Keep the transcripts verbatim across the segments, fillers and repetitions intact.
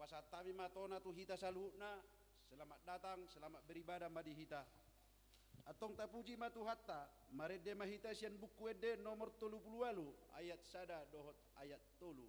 Santabi ma tona tu hita saluhutna. Selamat datang, selamat beribadah ma di hita. Antong tapuji ma Tuhanta, marende ma hita sian Buku Ende nomor tolu pulu ualu, ayat sada dohot ayat tolu.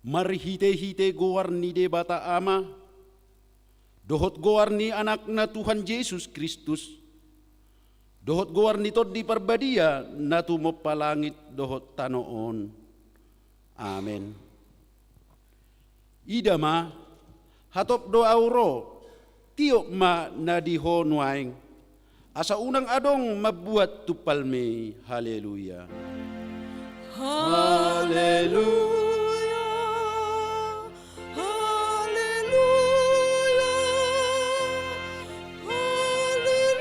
Marhite-hite goar ni Debata Ama, dohot goar ni Anakna Tuhan Jesus Kristus, dohot goar ni Tondi Parbadia na tumompa langit dohot tano on. Amen. Ida ma, hatop do ahu ro, tiop ma na di ho nuaeng, asa unang adong mambuat tumpalmi. Haleluya. Haleluya. Haleluya. Haleluya.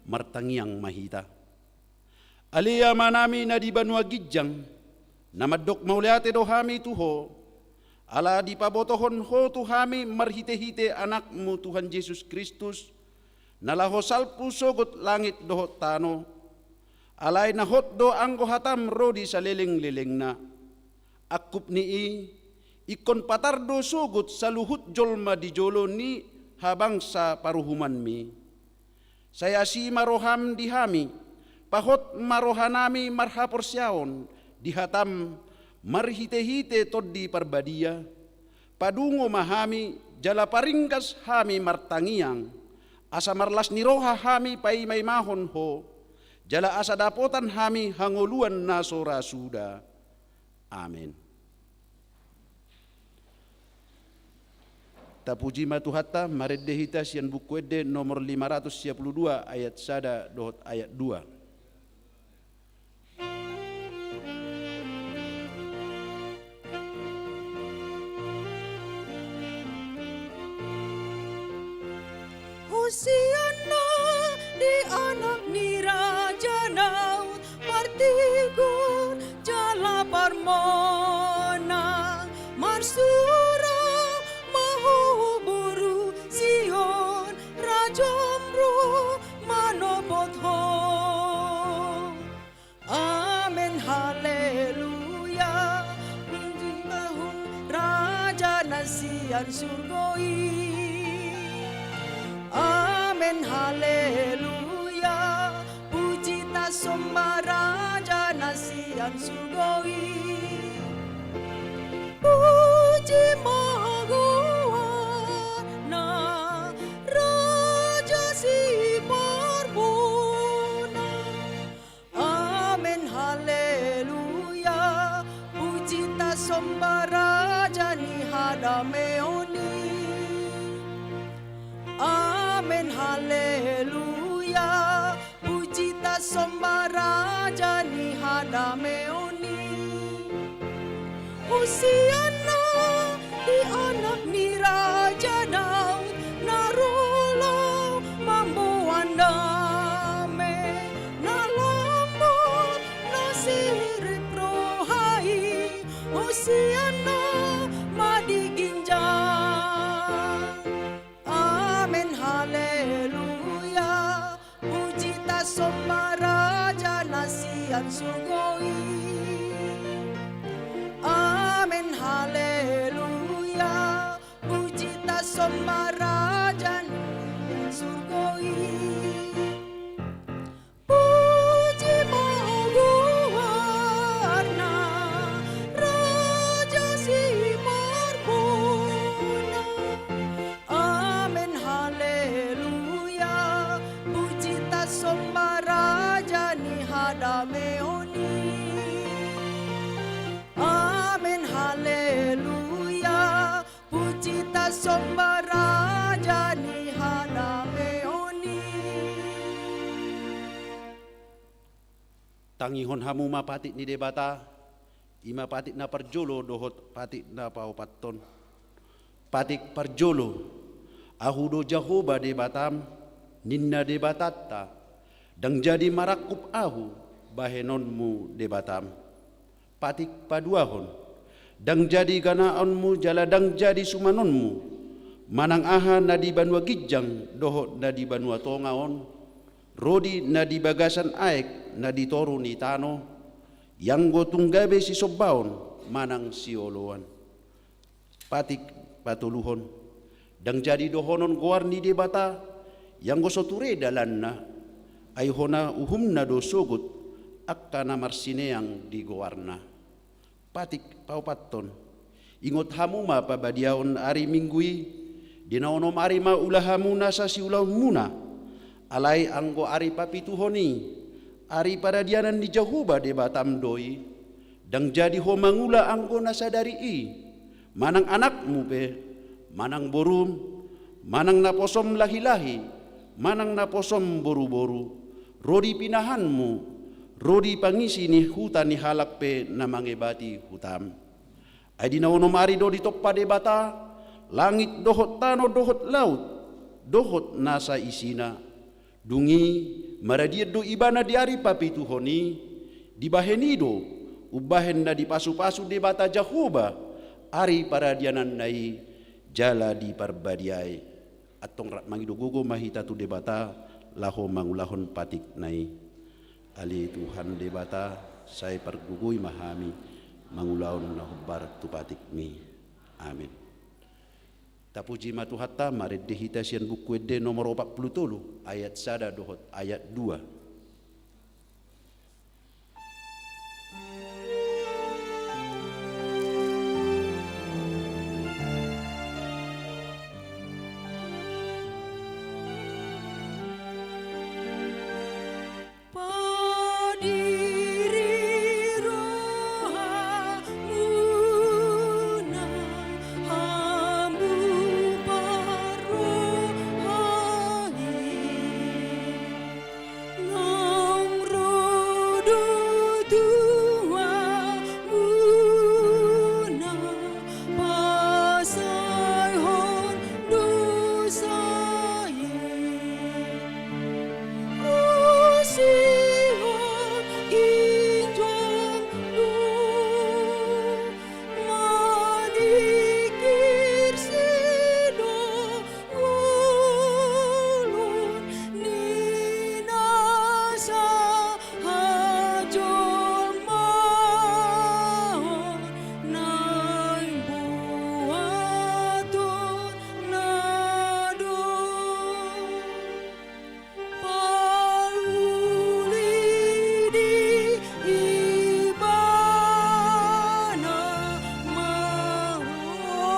Martangiang ma hita. Ale Amanami na di banua ginjang, na mandok mauliate do hami tu Ho, ala dipabotohon Ho tu hami marhite-hite Anakmu Tuhan Jesus Kristus, na laho salpu sogot langit dohot tano, alai na hot do anggo hatam ro di saleleng-lelengna. Angkup ni i, ingkon patar do sogot saluhut jolma di jolo ni habangsa paruhumanmi. Sai asi ma roham di hami, pahot ma rohanami marhaporseaon di hatam marhite-hite Tondi Parbadia, padungo ma hami jala paringgas hami martangiang, asa marlas ni roha hami paima-imahon Ho, jala asa dapotan hami hangoluan na so ra suda. Amen. Tapuji ma Tuhanta, marende hita sian Buku Ende nomor lima ratus sia pulu dua, ayat sada dohot ayat dua. Hosianna di Anak ni Raja Daud, partigor jala parmonang, marsura ma ho boru Sion, rajam ro manopot ho. Amen, haleluya. Puji ma ho Raja na sian surgo i. Amen, haleluya. Puji tasomba Raja na sian surgo i. Puji ma goarna, Raja siparbona. Amen, haleluya. Puji tasomba Raja ni hadameon i. Amen, haleluya. Puji tasomba Raja ni hadameon i. Hosianna di Anak ni Raja Daud, na ro laho mamboan dame, na lambok na sirip roha i. Hosianna ma di ginjang. Amen, haleluya. Puji tasomba Raja na sian surgo i. Amen, haleluya. Puji tasomba Raja na sian surgo i. Puji ma goarna, Raja siparbona. Amen, haleluya. Puji tasomba Raja ni hadameon i. Amen, haleluya. Puji tasomba Raja ni hadameon i. Tangihon hamu ma patik ni Debata, i ma patik na parjolo dohot patik na paopathon. Patik parjolo, Ahu do Jahowa Debatam, ninna Debatanta, ndang jadi marangkup Ahu bahenonmu Debatam. Patik paduahon, ndang jadi ganaonmu jala ndang jadi sumanonmu, manang aha na di banua ginjang dohot na di banua tonga on, rodi na di bagasan aek na di toru ni tano, ianggo tung gabe sisombaon manang sioloan. Patik patoluhon, ndang jadi dohonon goar ni Debata, ianggo so ture dalanna, Ai hona uhumna do sogot angka na marsineang di goarna. Patik paopathon. Ingot hamu ma pabadiaon ari Minggu i, di na onom ari ma ula hamu nasa siulaonmuna. Alai anggo ari papituhon i, ari paradianan ni Jahowa Debatam do i, ndang jadi ho mangula anggo na sadari i, manang anakmu pe, manang borum, manang naposom lahilahi, manang naposom boruboru, ro di pinahanmu, ro di pangisi ni huta ni halak pe na mangebati hutam. Ai di na onom ari do ditompa Debata langit dohot tano dohot laut, dohot nasa isina. Dung i maradian do Ibana di ari papituhon i, dibahen i do umbahen na dipasupasu Debata Jahowa ari paradiananna i jala diparbadiai. Antong rap mangido gogo ma hita tu Debata laho mangulahon patikna i. Ale Tuhan Debata, sai pargogoi ma hami mangulahon na hombar tu patikmi. Amen. Tapuji ma Tuhanta, marende hita sian Buku Ende nomor opat pulu tolu, ayat sada dohot ayat dua. Padiri rohamuna, hamu parroha i, naung ro do tu hamuna pasaehon dosa i. Usian injang do maningkir sidongolon ni nasa hajolmaon na imbuaton na do. Pauli di Ibana ma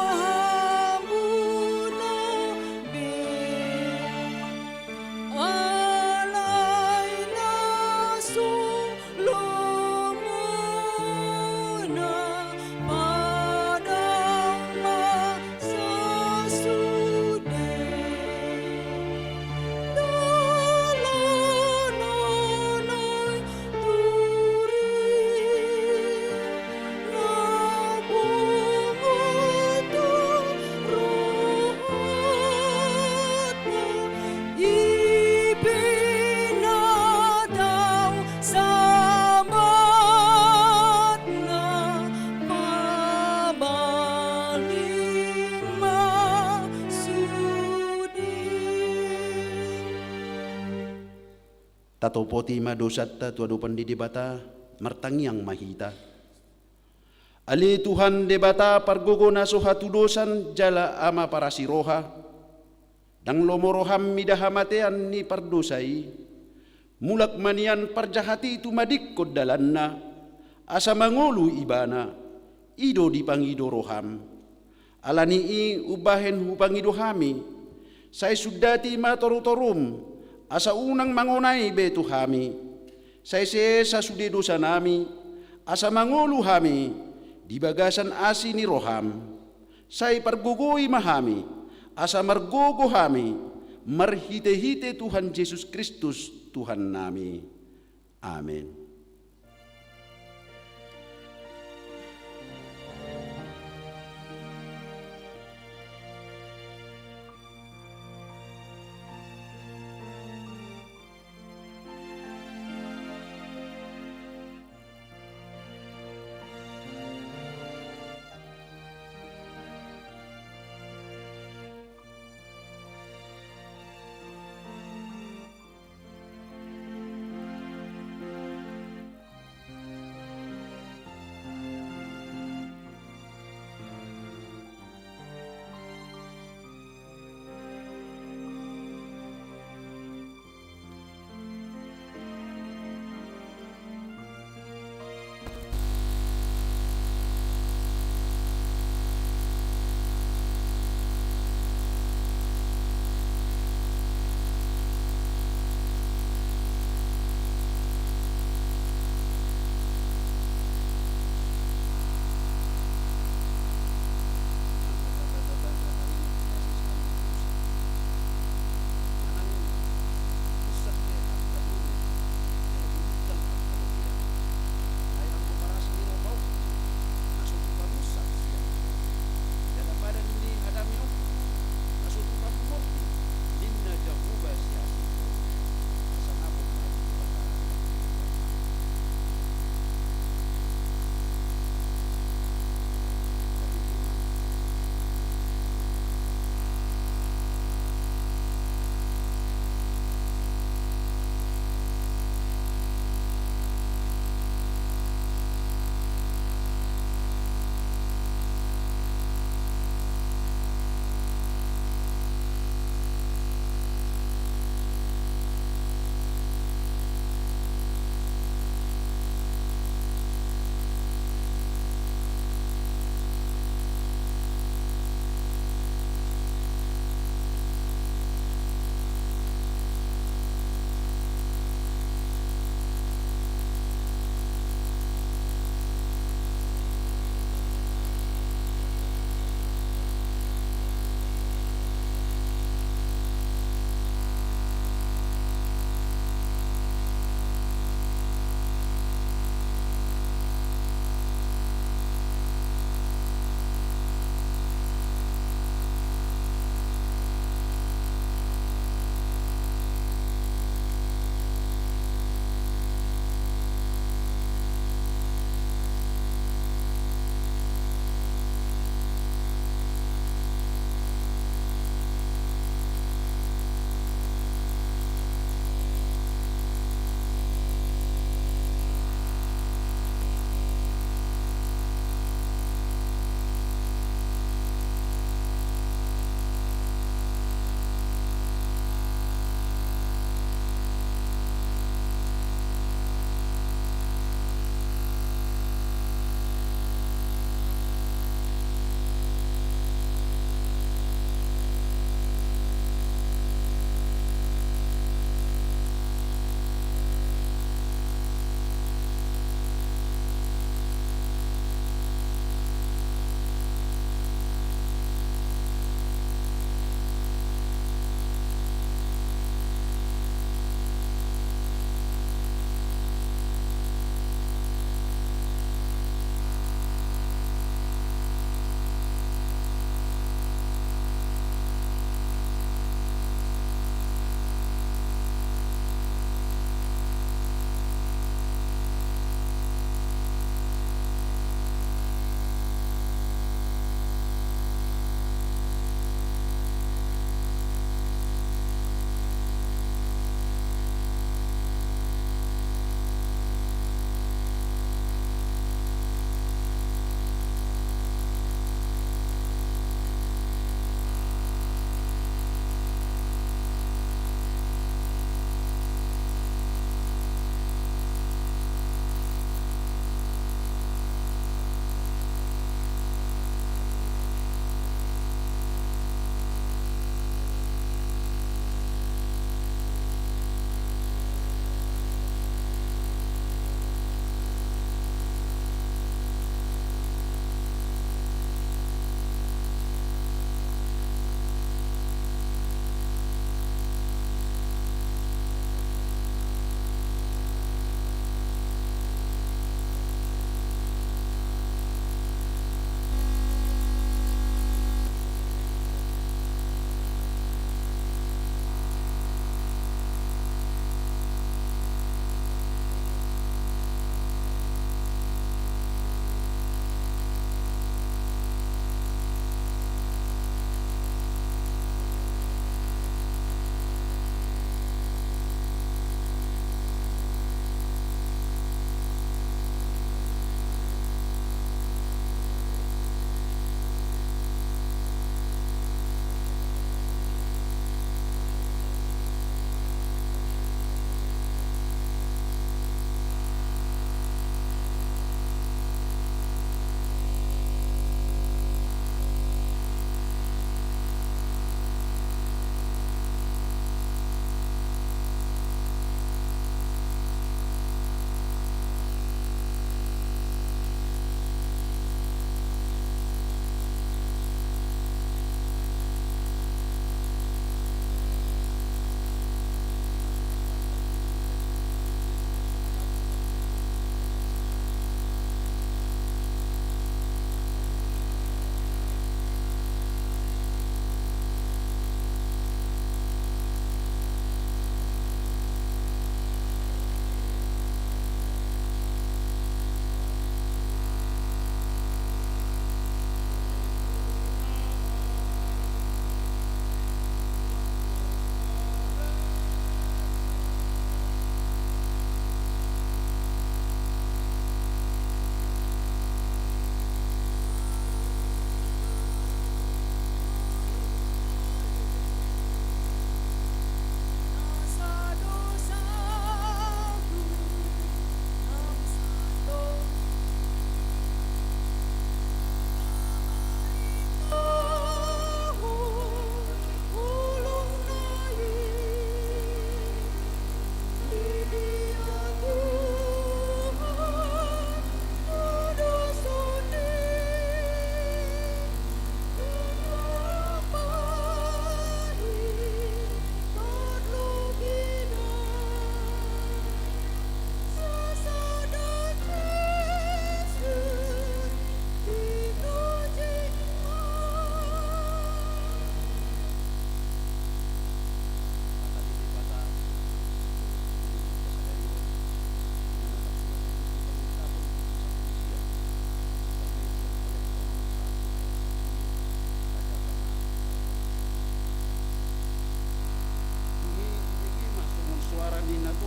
rohamuna be. Alai na so lomo na padang ma sasude. Dalan na naeng turi na bongot tu rohanta. I pe na tau sabatna pabaling ma sude. Tatopoti ma dosanta tu adopan ni Debata, martangiang ma hita. Ale Tuhan Debata pargogo na so hatudosan jala Ama parasi roha, ndang lomo roham mida hamatean ni pardosa i, mulak ma nian parjahat i tumadingkon dalanna, asa mangolu ibana, i do dipangido roham. Alani i umbahen hupangido hami, sai sundati ma torutorum, asa unang mangonai be tu hami. Sai sesa sude dosanami, asa mangolu hami di bagasan asi ni roham. Sai pargogoi ma hami, asa margogo hami, marhitehite Tuhan Jesus Kristus Tuhannami. Amen.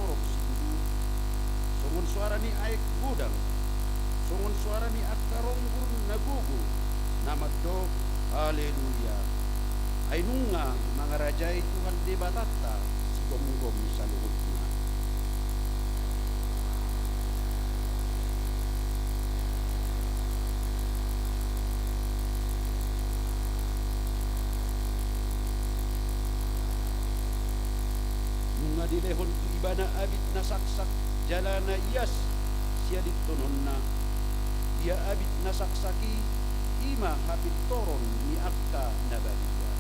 torop situtu, songon soara ni aek godang, songon soara ni angka ronggur na gogo, na mandok: Haleluya! Ai nunga mangarajai Tuhan Debatanta sigomgom saluhutna. Nunga dilehon tu Ibana abit na saksak jala na ias siadintononna. Ia abit na saksak i, i ma hapintoron ni angka na badia.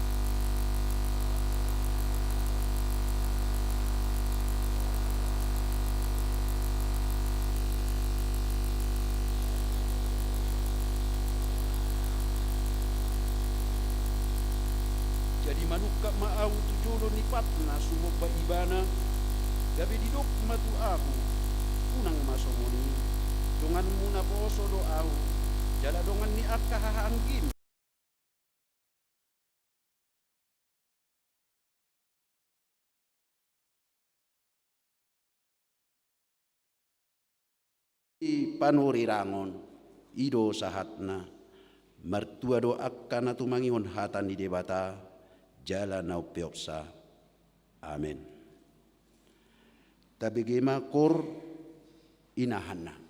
Jadi manungkap ma ahu tu jolo ni patna sumomba Ibana, gabe didok ma tu ahu: Unang ma songon i, donganmu naposo do ahu, jala dongan ni angka hahaanggim. I panurirang on, i do sahatna. Martua do angka na tumangihon hata ni Debata jala na umpeopsa. Amen. Tabege ma koor inahanna.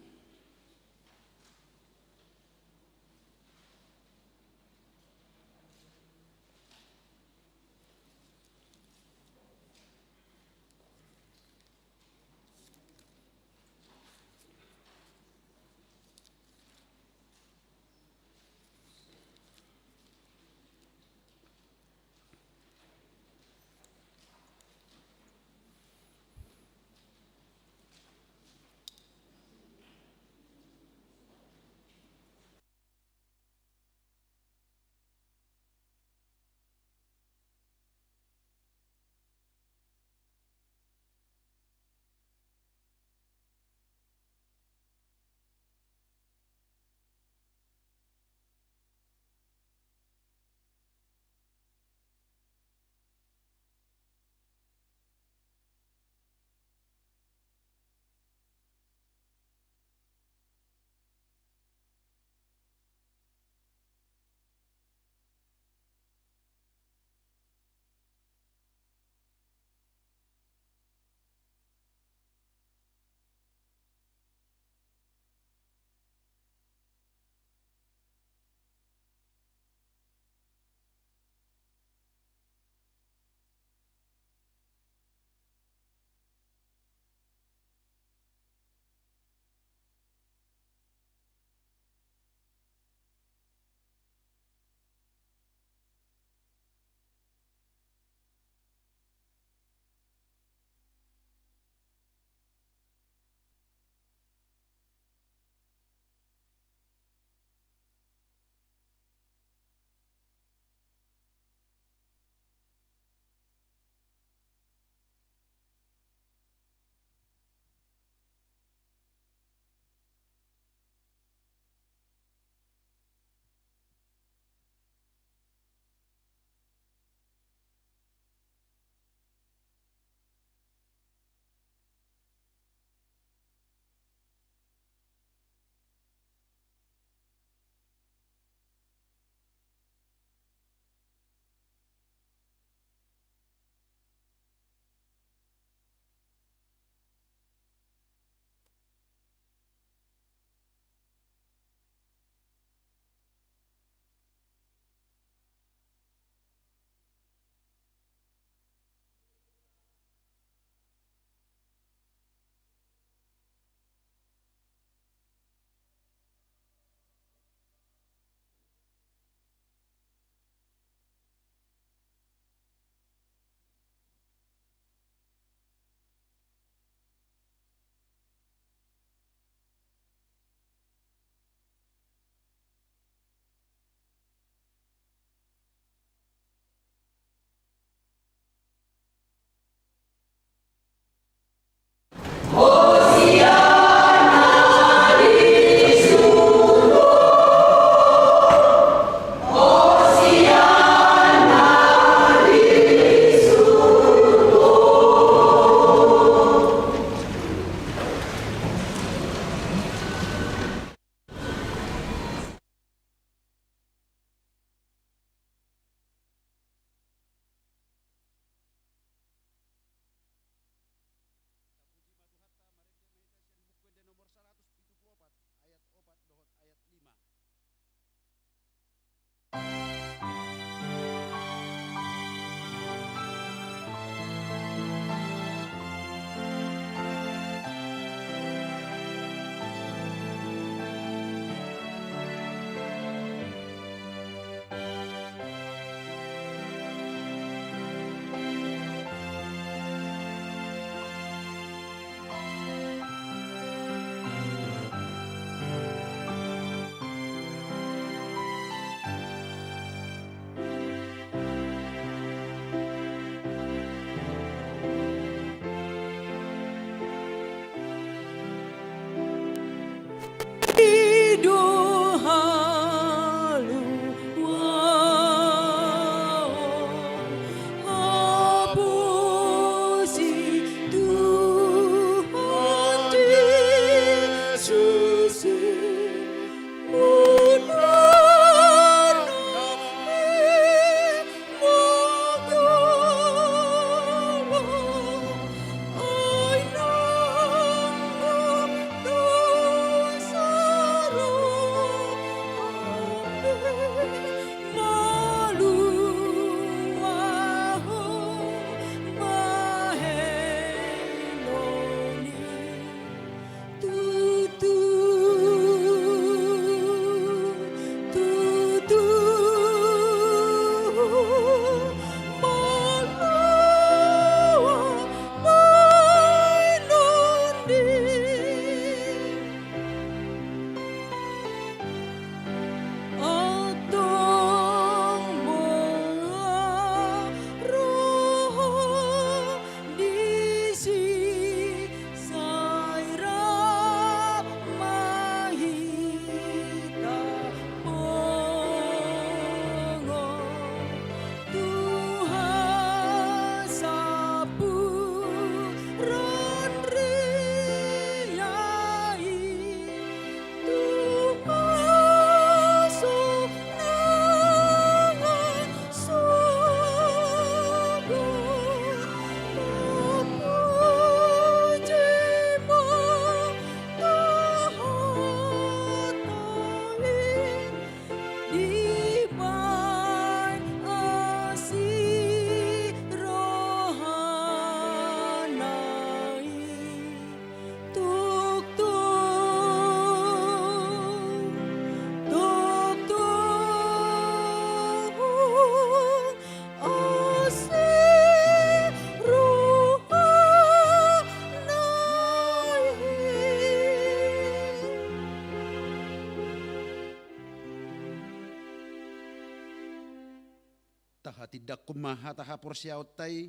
Tahatindangkon ma hata haporseaonta i,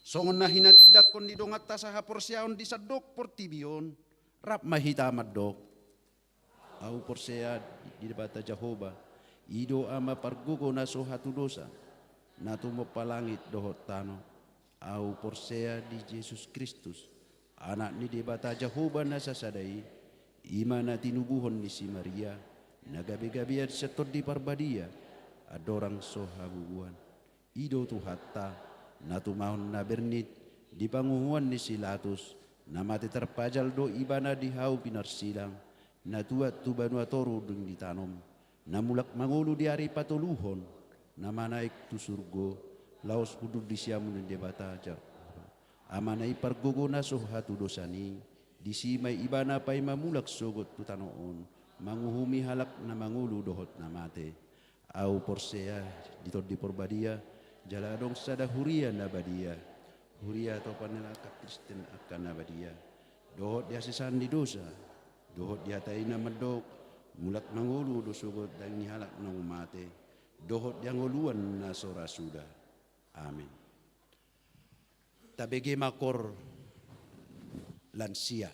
songon na hinatindangkon ni donganta sahaporseaon di sandok portibi on, rap ma hita mandok. Ahu porsea di Debata Jahowa, i do Ama pargogo na so hatudosan, na tumompa langit dohot tano. Ahu porsea di Jesus Kristus, Anak ni Debata Jahowa na sasada i, i ma na tinubuhon ni si Maria, na gabegabean sian Tondi Parbadia, andorang so habubuhan. I do Tuhanta, na tumahon na bernit di panguhuman ni si Latus, na mate tarpajal do Ibana di hau pinarsilang, na tuat tu banua toru dung ditanom, na mulak mangolu di ari patoluhon, na manaek tu surgo, laos hundul di siamun ni Debata Jahowa, Amana i pargogo na so hatudosan i. Disi ma Ibana paima mulak sogot tu tano on, manguhumi halak na mangolu dohot na mate. Ahu porsea di Tondi Parbadia, jala adong sada huria na badia, huria topan ni halak Kristen angka na badia, dohot di hasesaan ni dosa, dohot di hata i na mandok, mulak mangolu do sogot daging ni halak naung mate, dohot di hangoluan na so ra suda. Amen. Tabege ma kor lansia.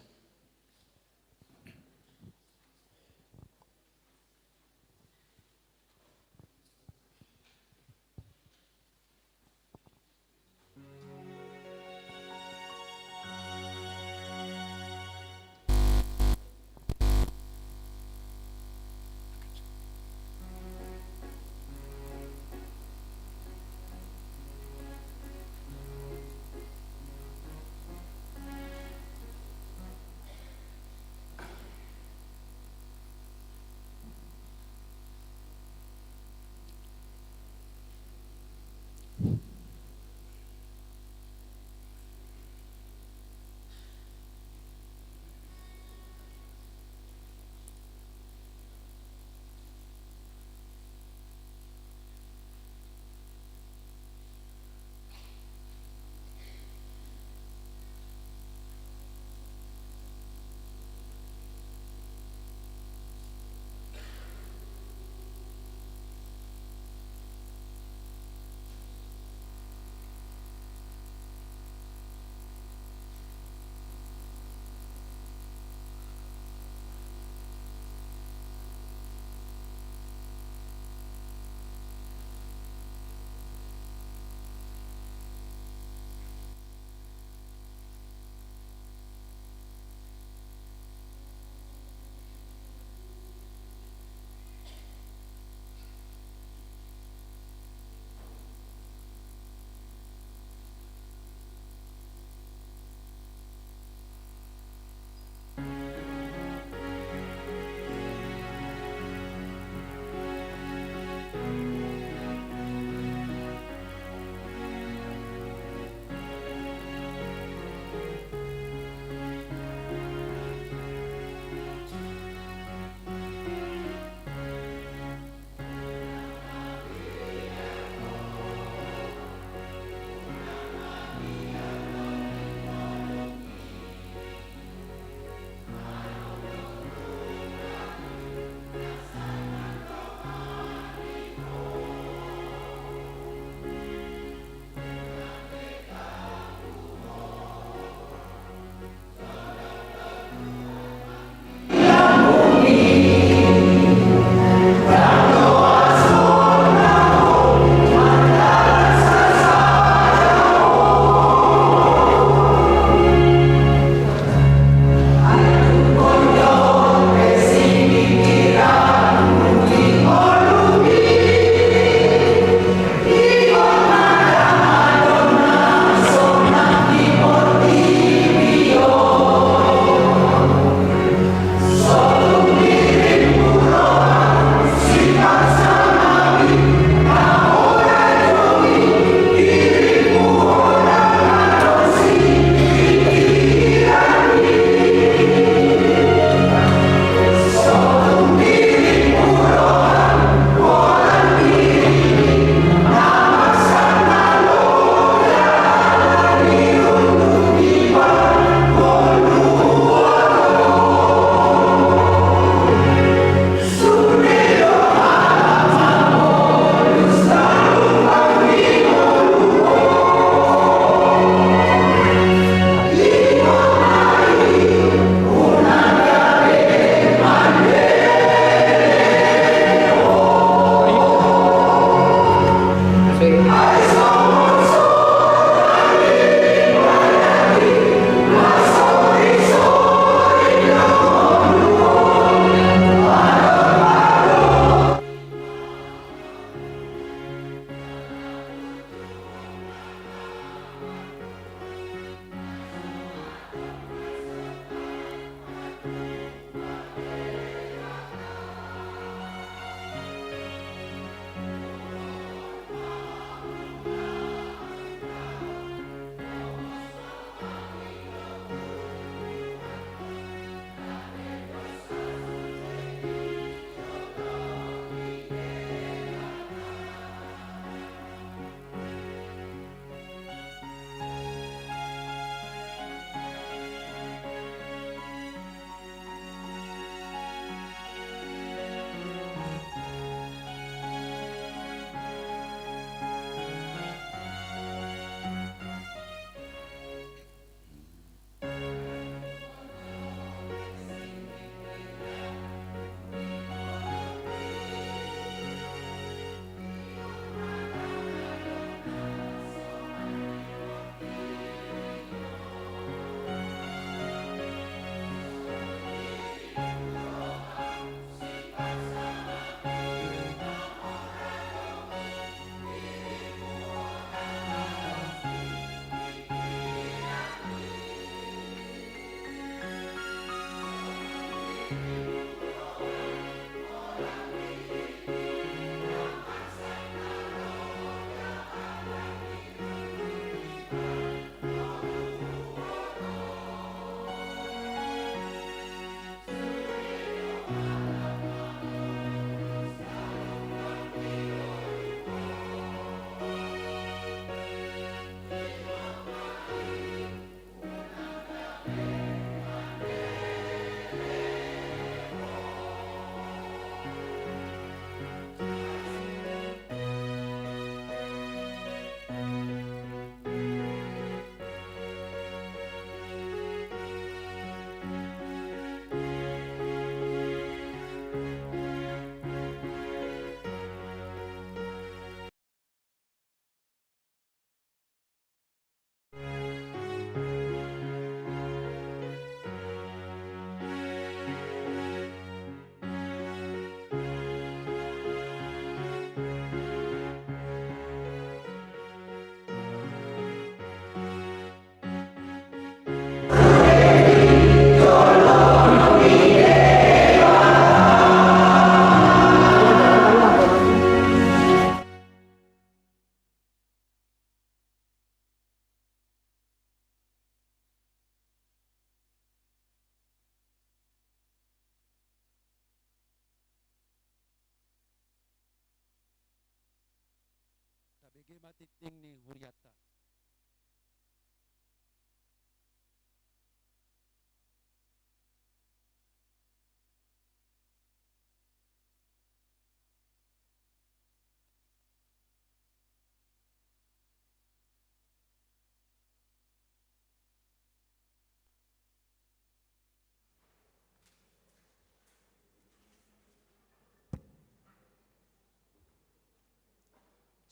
Tabege ma tingting ni hurianta.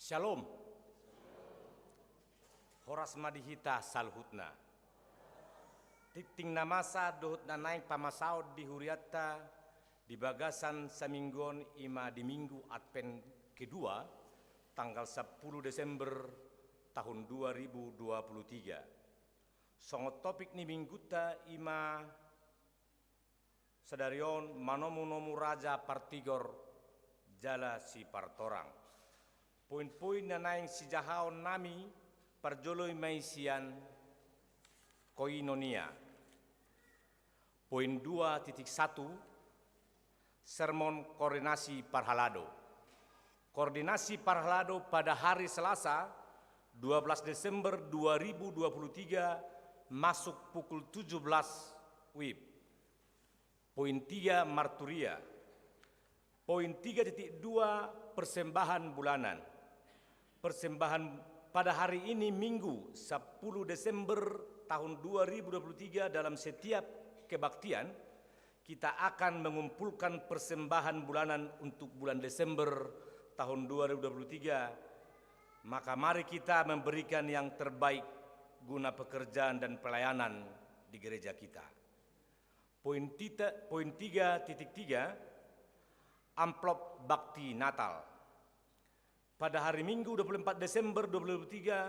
Syalom. Horas ma di hita saluhutna. Tingting na masa dohot na naeng pamasaon di hurianta di bagasan saminggu on, i ma di Minggu Advent kedua, tanggal sampulu Desember tahun dua ribu dua puluh tiga. Songon topik ni minggunta i ma sadari on, manomu-nomu Raja Partigor jala Sipartorang. Poin-poin na naeng sijahaon nami, parjolo i ma i sian koinonia. Poin dua titik satu, sermon koordinasi parhalado. Koordinasi parhalado pada hari Selasa, dua belas Desember dua ribu dua puluh tiga, masuk pukul tujuh belas W I B. Poin tiga, marturia. Poin tiga titik dua, persembahan bulanan. Persembahan pada hari ini, Minggu, sampulu Desember tahun dua ribu dua puluh tiga, dalam setiap kebaktian, kita akan mengumpulkan persembahan bulanan untuk bulan Desember tahun dua ribu dua puluh tiga, Maka mari kita memberikan yang terbaik guna pekerjaan dan pelayanan di gereja kita. Poin tita-, poin tiga titik tiga, amplop bakti Natal. Pada hari Minggu dua puluh empat Desember dua ribu dua puluh tiga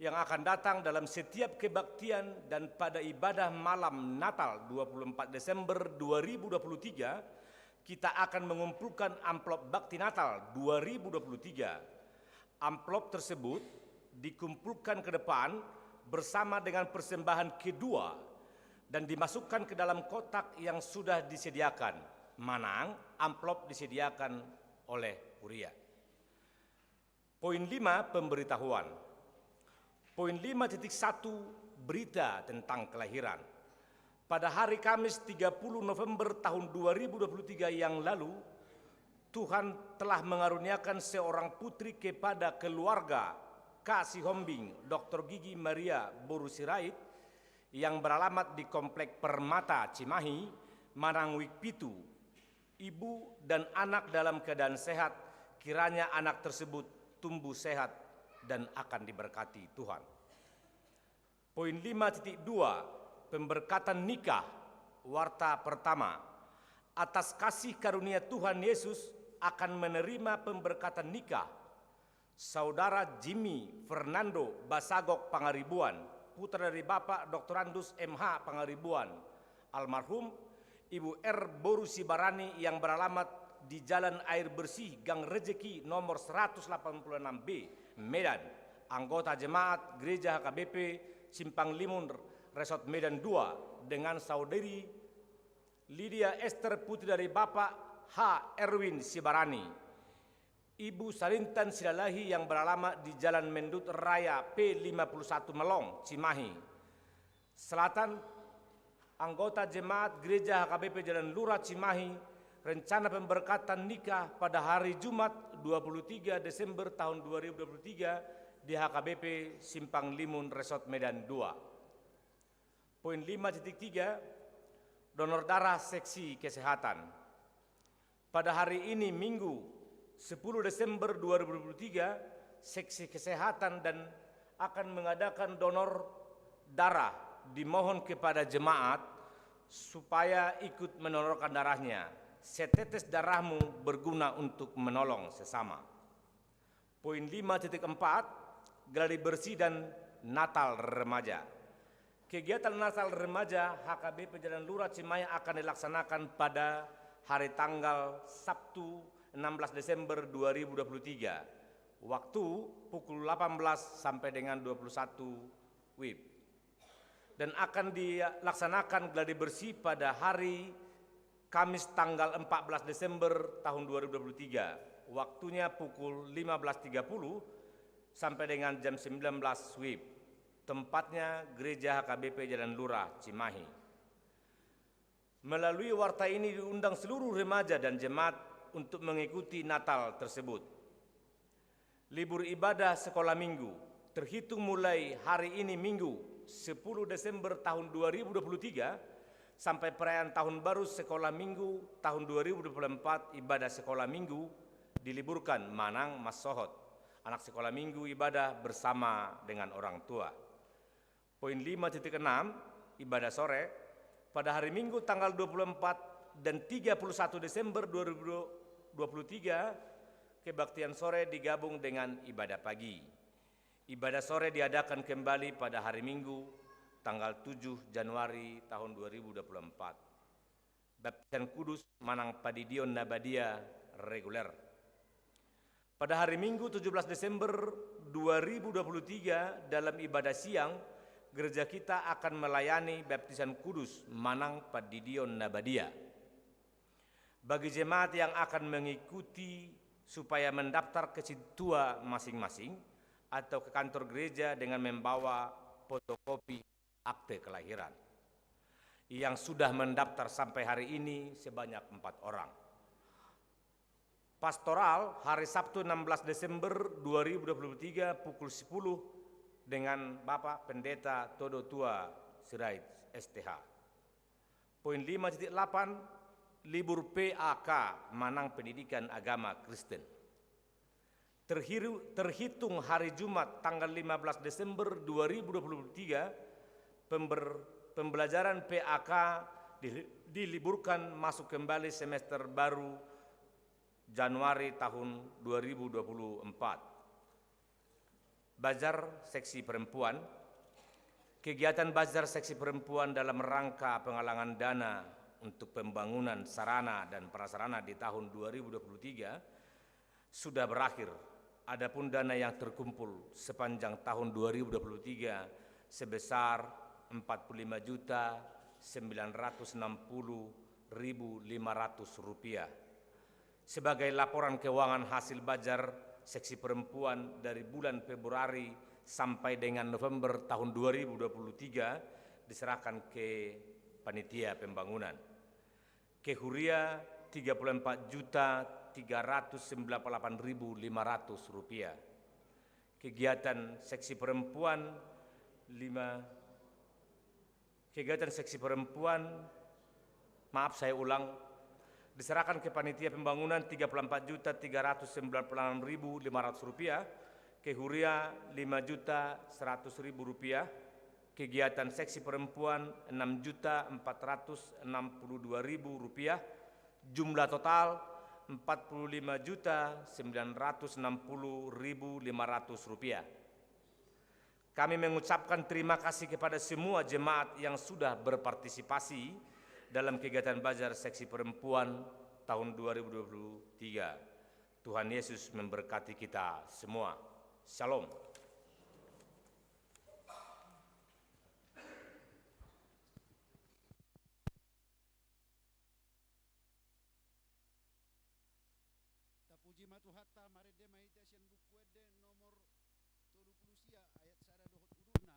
yang akan datang, dalam setiap kebaktian dan pada ibadah malam Natal dua puluh empat Desember dua ribu dua puluh tiga, kita akan mengumpulkan amplop bakti Natal dua ribu dua puluh tiga. Amplop tersebut dikumpulkan ke depan bersama dengan persembahan kedua dan dimasukkan ke dalam kotak yang sudah disediakan manang amplop disediakan oleh kuria. Poin lima, pemberitahuan. Poin lima titik satu, berita tentang kelahiran. Pada hari Kamis tiga puluh November tahun dua ribu dua puluh tiga yang lalu, Tuhan telah mengaruniakan seorang putri kepada keluarga Ka Sihombing, Doktor Gigi Maria boru Sirait, yang beralamat di Komplek Permata Cimahi, Manang Wik Pitu. Ibu dan anak dalam keadaan sehat, kiranya anak tersebut tumbuh sehat dan akan diberkati Tuhan. Poin lima titik dua, pemberkatan nikah, warta pertama. Atas kasih karunia Tuhan Yesus akan menerima pemberkatan nikah Saudara Jimmy Fernando Basagok Pangaribuan, putra dari Bapak Doktorandus M H Pangaribuan, almarhum, Ibu R boru Sibarani yang beralamat di Jalan Air Bersih, Gang Rejeki nomor seratus delapan puluh enam B, Medan, anggota jemaat Gereja H K B P Simpang Limun, Resort Medan dua, dengan saudari Lydia Esther, putri dari Bapak H Erwin Sibarani. Ibu Sarintan Silalahi yang beralamat di Jalan Mendut Raya P lima puluh satu Melong, Cimahi Selatan, anggota jemaat Gereja H K B P Jalan Lurah Cimahi, rencana pemberkatan nikah pada hari Jumat dua puluh tiga Desember tahun dua ribu dua puluh tiga di H K B P Simpang Limun Resort Medan dua. Poin lima titik tiga, donor darah seksi kesehatan. Pada hari ini, Minggu, sepuluh Desember dua ribu dua puluh tiga, seksi kesehatan dan akan mengadakan donor darah, dimohon kepada jemaat supaya ikut mendonorkan darahnya. Setetes darahmu berguna untuk menolong sesama. Poin lima titik empat, gladi bersih dan Natal Remaja. Kegiatan Natal Remaja H K B P Jalan Lurah Cimahi akan dilaksanakan pada hari tanggal Sabtu enam belas Desember dua ribu dua puluh tiga. Waktu pukul delapan belas sampai dengan dua puluh satu W I B. Dan akan dilaksanakan gladi bersih pada hari Kamis tanggal empat belas Desember tahun dua ribu dua puluh tiga. Waktunya pukul lima belas tiga puluh sampai dengan jam sembilan belas W I B. Tempatnya Gereja H K B P Jalan Lurah, Cimahi. Melalui warta ini diundang seluruh remaja dan jemaat untuk mengikuti Natal tersebut. Libur ibadah sekolah minggu terhitung mulai hari ini, Minggu, sepuluh Desember tahun dua ribu dua puluh tiga, sampai perayaan tahun baru sekolah minggu tahun dua ribu dua puluh empat, ibadah sekolah minggu diliburkan manang mansohot. Anak sekolah minggu ibadah bersama dengan orang tua. Poin lima titik enam, ibadah sore. Pada hari Minggu tanggal dua puluh empat dan tiga puluh satu Desember dua ribu dua puluh tiga, kebaktian sore digabung dengan ibadah pagi. Ibadah sore diadakan kembali pada hari Minggu tanggal tujuh Januari tahun dua ribu dua puluh empat. Baptisan kudus manang pandidion na badia reguler. Pada hari Minggu tujuh belas Desember dua ribu dua puluh tiga, dalam ibadah siang, gereja kita akan melayani baptisan kudus manang pandidion na badia. Bagi jemaat yang akan mengikuti, supaya mendaftar ke sintua masing-masing atau ke kantor gereja dengan membawa fotokopi akte kelahiran. Yang sudah mendaftar sampai hari ini sebanyak empat orang. Pastoral hari Sabtu enam belas Desember dua ribu dua puluh tiga pukul sepuluh dengan Bapak Pendeta Todo Tua Sirait, S T H. Poin lima titik delapan, libur P A K manang pendidikan agama Kristen. Terhiru-, terhitung hari Jumat tanggal lima belas Desember dua ribu dua puluh tiga, pember-, pembelajaran P A K di-, diliburkan, masuk kembali semester baru Januari tahun dua ribu dua puluh empat. Bazar Seksi Perempuan. Kegiatan Bazar Seksi Perempuan dalam rangka penggalangan dana untuk pembangunan sarana dan prasarana di tahun dua ribu dua puluh tiga sudah berakhir. Adapun dana yang terkumpul sepanjang tahun dua ribu dua puluh tiga sebesar empat puluh lima juta sembilan ratus enam puluh ribu lima ratus rupiah. Sebagai laporan keuangan hasil bazar Seksi Perempuan dari bulan Februari sampai dengan November tahun dua ribu dua puluh tiga diserahkan ke panitia pembangunan. Ke huria, tiga puluh empat juta tiga ratus sembilan puluh delapan ribu lima ratus rupiah. Kegiatan Seksi Perempuan, lima, kegiatan Seksi Perempuan, maaf, saya ulang, diserahkan ke panitia pembangunan tiga puluh empat juta tiga ratus sembilan puluh enam ribu lima ratus rupiah, ke huria lima juta seratus ribu rupiah, kegiatan Seksi Perempuan enam juta empat ratus enam puluh dua ribu rupiah, jumlah total empat puluh lima juta sembilan ratus enam puluh ribu lima ratus rupiah. Kami mengucapkan terima kasih kepada semua jemaat yang sudah berpartisipasi dalam kegiatan Bazar Seksi Perempuan tahun dua ribu dua puluh tiga. Tuhan Yesus memberkati kita semua. Shalom. Tapuji ma Tuhanta, marende ma hita sian Buku Ende nomor tolu pulu sia, ayat sada dohot udutna.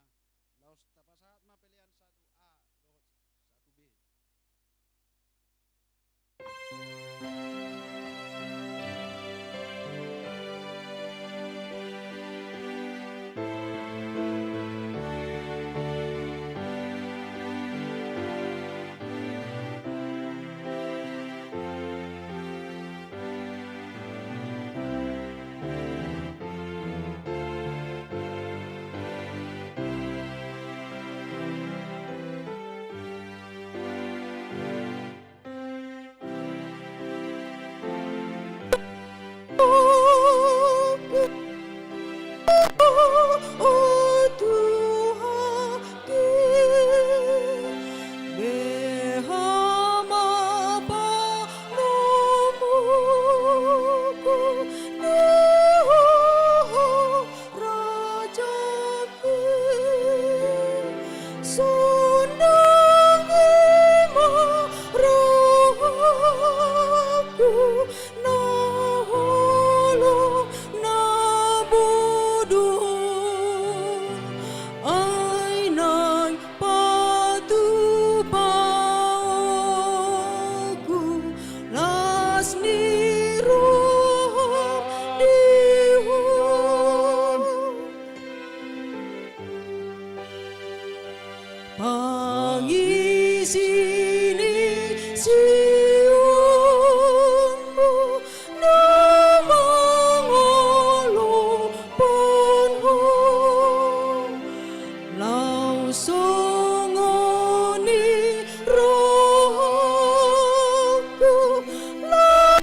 Laos tapasahat ma pelean satu A dohot satu B. Rajaku, sonang i ma rohaku, na holong na bodo, ai naeng patupaonku las ni roham di ho. Pangisi ni sionmu na mangolopon ho, laos songon i rohangku, laos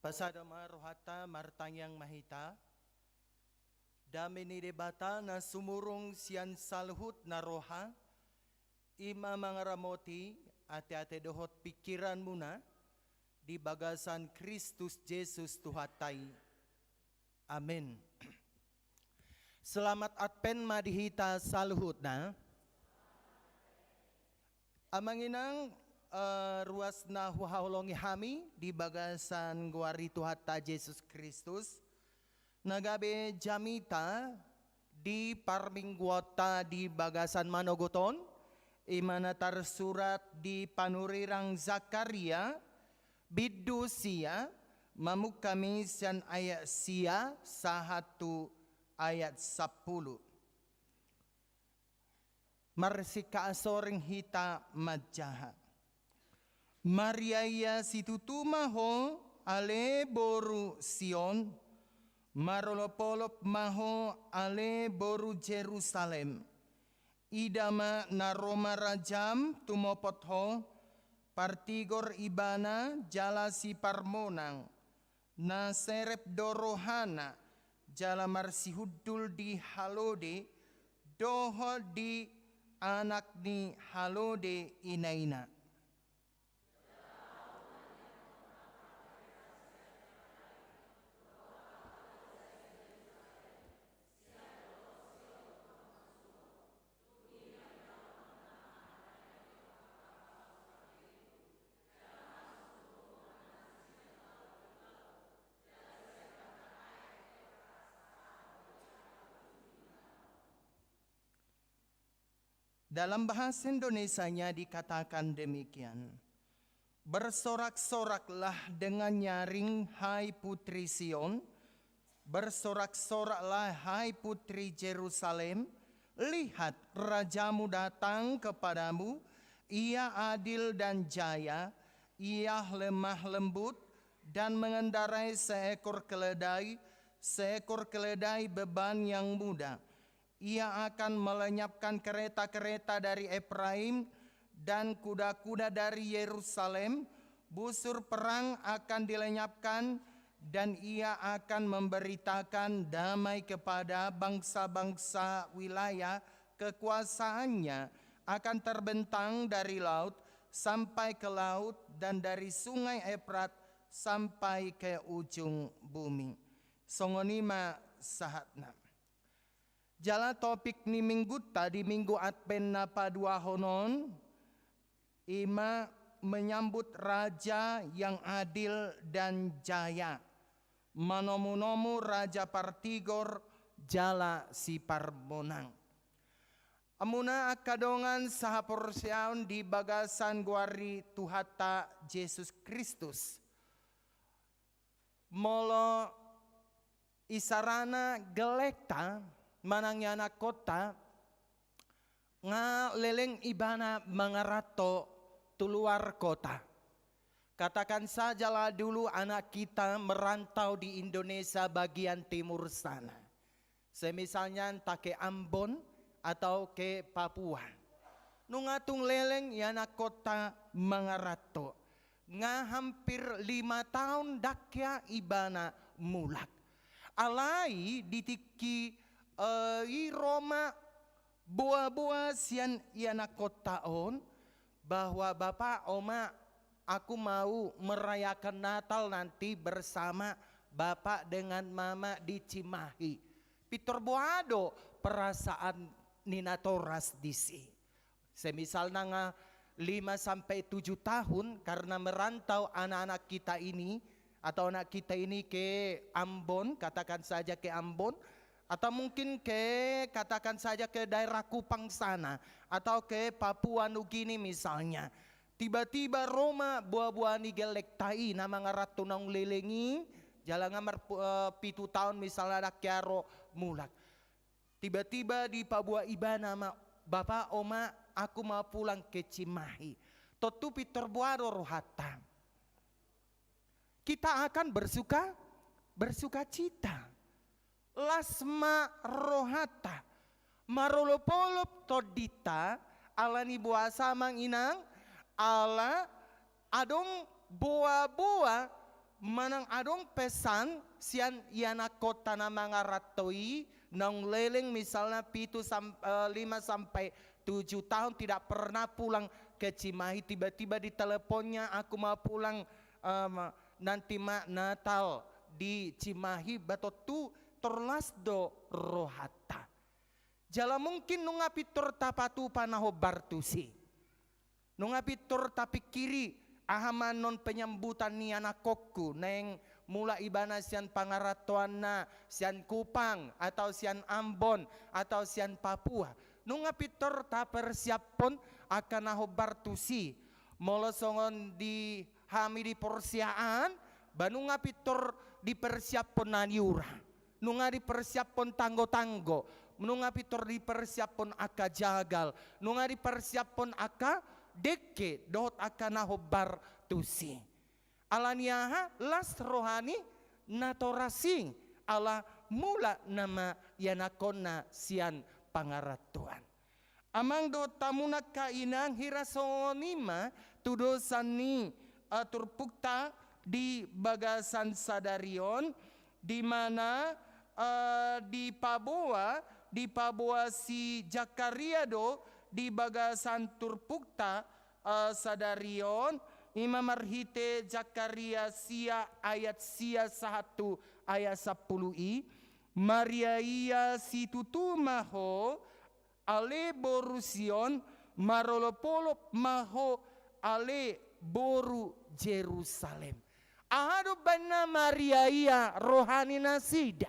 Pasada ma rohanta, martangiang ma hita. Dame ni Debata na sumurung sian saluhut na roha, i ma mangaramoti ateate dohot pingkiranmuna di bagasan Kristus Jesus Tuhanta i. Amen. Selamat Advent ma di hita saluhutna. Amang inang, eh, ruas na huhaholongi hami di bagasan goar ni Tuhanta Jesus Kristus, na gabe jamita di parmingguonta di bagasan manogot on, i ma na tarsurat di panurirang Zakaria, bindu sia, mamungka hami sian ayat sia sahat tu ayat sampulu. Marsingkat soreng hita manjaha. Mariaia situtu ma ho, ale boru Sion, marolopolop ma ho, ale boru Jerusalem. Ida ma, na ro ma rajam tumopot ho, partigor ibana jala siparmonang, na serep do rohana jala marsihundul di halode dohot di anak ni halode inaina. Dalam bahasa Indonesianya dikatakan demikian, "Bersorak-soraklah dengan nyaring, hai putri Sion, bersorak-soraklah, hai putri Jerusalem. Lihat, rajamu datang kepadamu, ia adil dan jaya, ia lemah lembut dan mengendarai seekor keledai, seekor keledai beban yang muda. Ia akan melenyapkan kereta-kereta dari Efraim dan kuda-kuda dari Yerusalem. Busur perang akan dilenyapkan, dan ia akan memberitakan damai kepada bangsa-bangsa. Wilayah kekuasaannya akan terbentang dari laut sampai ke laut, dan dari sungai Efrat sampai ke ujung bumi." Songon i ma sahatna. Jala topik ni minggunta di Minggu Advent na paduahon on, i ma menyambut Raja yang adil dan jaya, manomu-nomu raja partigor jala siparmonang. Amuna angka dongan sahaporseaon di bagasan goar ni Tuhanta Jesus Kristus. Molo isarana gellengta manang ianakkonta, nga leleng ibana mangaranto tu luar kota. Katakan sajalah dulu anak kita merantau di Indonesia bagian timur sana. Semisalnya entah ke Ambon atau ke Papua. Nunga tung leleng ianakkonta mangaranto. Nga hampir lima taon ndang hea ibana mulak. Alai di tingki, eh, i ro ma boa-boa sian ianakkonta on, bahwa, "Bapak, Oma, aku mau merayakan Natal nanti bersama Bapak dengan Mama di Cimahi." Pintor boa do perasaan ni natoras disi. Semisalna nga lima sampai tujuh tahun karena merantau anak-anak kita ini, atau anak kita ini ke Ambon, katakan saja ke Ambon, atau mungkin ke, katakan saja ke daerah Kupang sana, atau ke Papua Nugini misalnya. Tiba-tiba ro ma boa-boa ni gellengta i na mangaranto naung leleng i, jala nga mar-, eh, pitu taon misalna ndang hea ro mulak. Tiba-tiba dipaboa ibana ma, "Bapak, Oma, aku mau pulang ke Cimahi." Tontu pintor boa do rohanta. Kita akan bersuka, bersukacita. Las ma rohanta. Marolopolop tondinta, ala ni boasa, Amang Inang? Ala adong boa-boa manang adong pesan sian ianakkonta na mangaranto i, naung leleng misalna pitu sam-, eh, lima sampai tujuh tahun tidak pernah pulang ke Cimahi, tiba-tiba diteleponnya, "Aku mau pulang, em, nanti ma Natal di Cimahi." Ba tontu tor las do rohanta. Jala mungkin nunga pintor tapatupa na hombar tusi. Nunga pintor tapingkiri, "Aha ma annon penyambutan ni anakkonku naeng mulak ibana sian pangarantoanna sian Kupang atau sian Ambon atau sian Papua?" Nunga pintor tapersiaphon angka na hombar tusi. Molo songon di hami di porsiaan, ba nunga pintor dipersiaphon na niura. Nunga dipersiaphon tanggo-tanggo, nunga pintor dipersiaphon angka jagal, nunga dipersiaphon angka dengke dohot angka na hombar tusi. Ala ni aha? Las roha ni natoras i, ala mulak nama ianakkonna sian pangarantoan. Amang dohot hamu angka inang, hira songon i ma tudosan ni, eh, turpukta di bagasan sadari on, di mana, eh, dipaboa, dipaboa si Zakaria do di bagasan turpukta, eh, sadari on, i ma marhite Zakaria sia ayat sia sahat tu ayat sampulu i, Maria ia situtu ma ho, ale boru Sion, marolopolop ma ho, ale boru Jerusalem. Aha do baenna Maria ia roha ni nasida?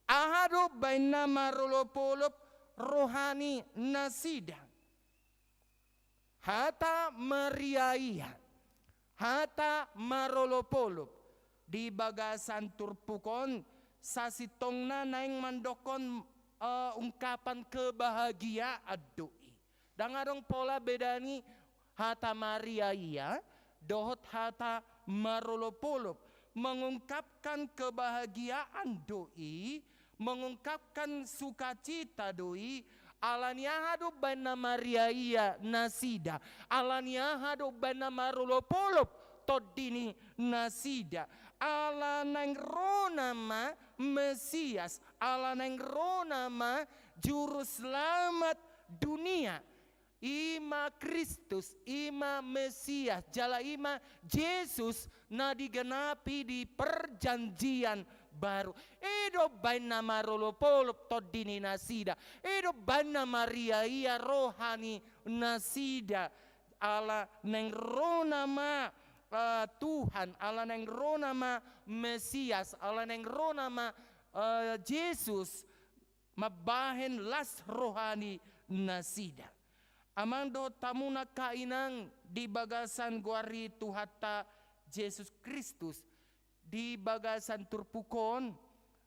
Aha do baenna marolopolop roha ni nasida? Hata Maria ia, hata marolopolop di bagasan turpuk on, sasintongna naeng mandokkon, eh, ungkapan kebahagiaan do i. Ndang adong pola beda ni hata Maria ia dohot hata marolopolop, mengungkapkan kebahagiaan do i, mengungkapkan sukacita do i. Ala ni aha do baenna Maria ia nasida? Ala ni aha do baenna marolopolop tondi ni nasida? Ala naeng ro nama Mesias, ala naeng ro nama Juruselamat dunia. I ma Kristus, i ma Mesias, jala i ma Jesus na digenapi di Perjanjian Baru. I do baenna marolopolop tondi ni nasida. I do baenna Maria ia roha ni nasida. Ala naeng ro nama, eh, Tuhan, ala naeng ro nama Mesias, ala naeng ro nama, eh, Jesus, mambahen las roha ni nasida. Amang dohot hamu angka inang, di bagasan goar ni Tuhanta Jesus Kristus, di bagasan turpuk on,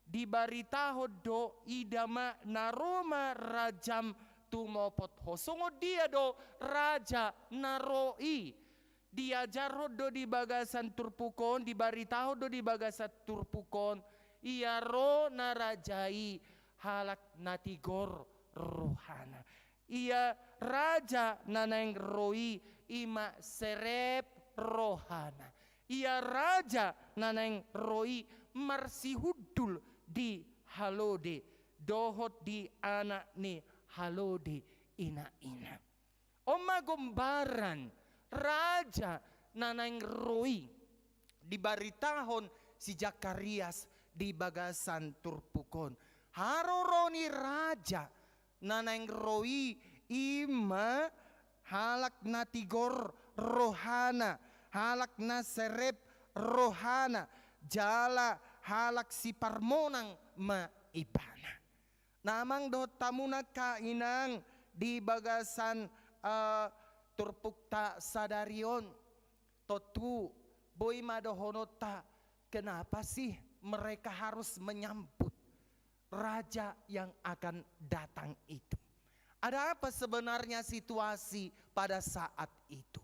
dibaritahon do, ida ma na ro ma rajam tumopot ho. Songon dia do raja na ro i? Diajarhon do di bagasan turpuk on, dibaritahon do di bagasan turpuk on, ia ro na raja i halak na tigor rohana. Ia raja na naeng ro i, i ma serep rohana. Ia raja na naeng ro i marsihundul di halode dohot di anak ni halode, ina-ina. On ma gombaran raja na naeng ro i dibaritahon si Zakarias di bagasan turpuk on. Haroro ni raja na naeng ro i, i ma halak na tigor rohana, halak na serep rohana, jala halak siparmonang ma ibana. Nah, amang dohot hamu angka inang, di bagasan, eh, turpukta sadari on, tontu boi ma dohononta, kenapa sih mereka harus menyambut raja yang akan datang itu? Ada apa sebenarnya situasi pada saat itu?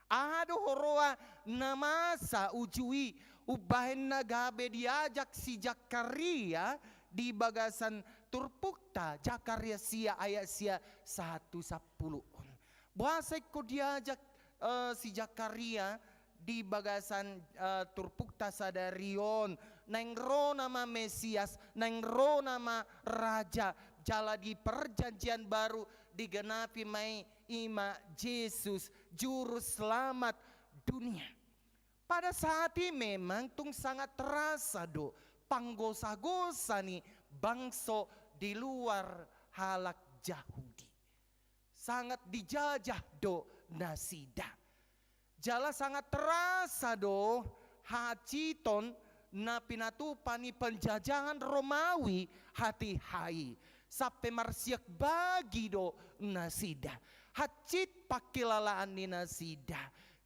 Aha do huroa na masa uju i umbahen na gabe diajak si Zakaria di bagasan turpukta, Zakaria sia ayat sia sahat tu sampulu on? Boasa ingkon diajak, eh, si Zakaria di bagasan, eh, turpukta sadari on, naeng ro nama Mesias, naeng ro nama Raja, jala di Perjanjian Baru digenapi ma i, i ma Jesus, Juru Selamat dunia. Pada saat i memang tung sangat terasa do panggosa-gosa ni bangso di luar halak Jahudi. Sangat dijajah do nasida. Jala sangat terasa do haciton na pinatupa ni penjajahan Romawi hatiha i. Sampe marsiak bagi do nasida. Hansit pangkilalaan ni nasida.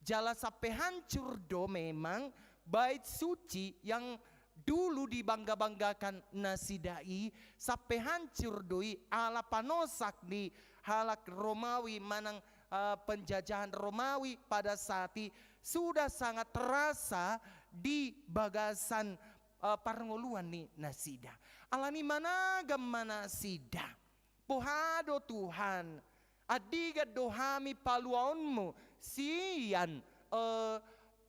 Jala sampe hancur do memang bait suci yang dulu dibangga-banggakan nasida i, sampe hancur do i ala panosak ni halak Romawi manang, eh, penjajahan Romawi pada saat i sudah sangat terasa di bagasan, eh, parngoluan ni nasida. Alani managam ma nasida. Boha do Tuhan, andigan do hami paluaonmu sian, eh,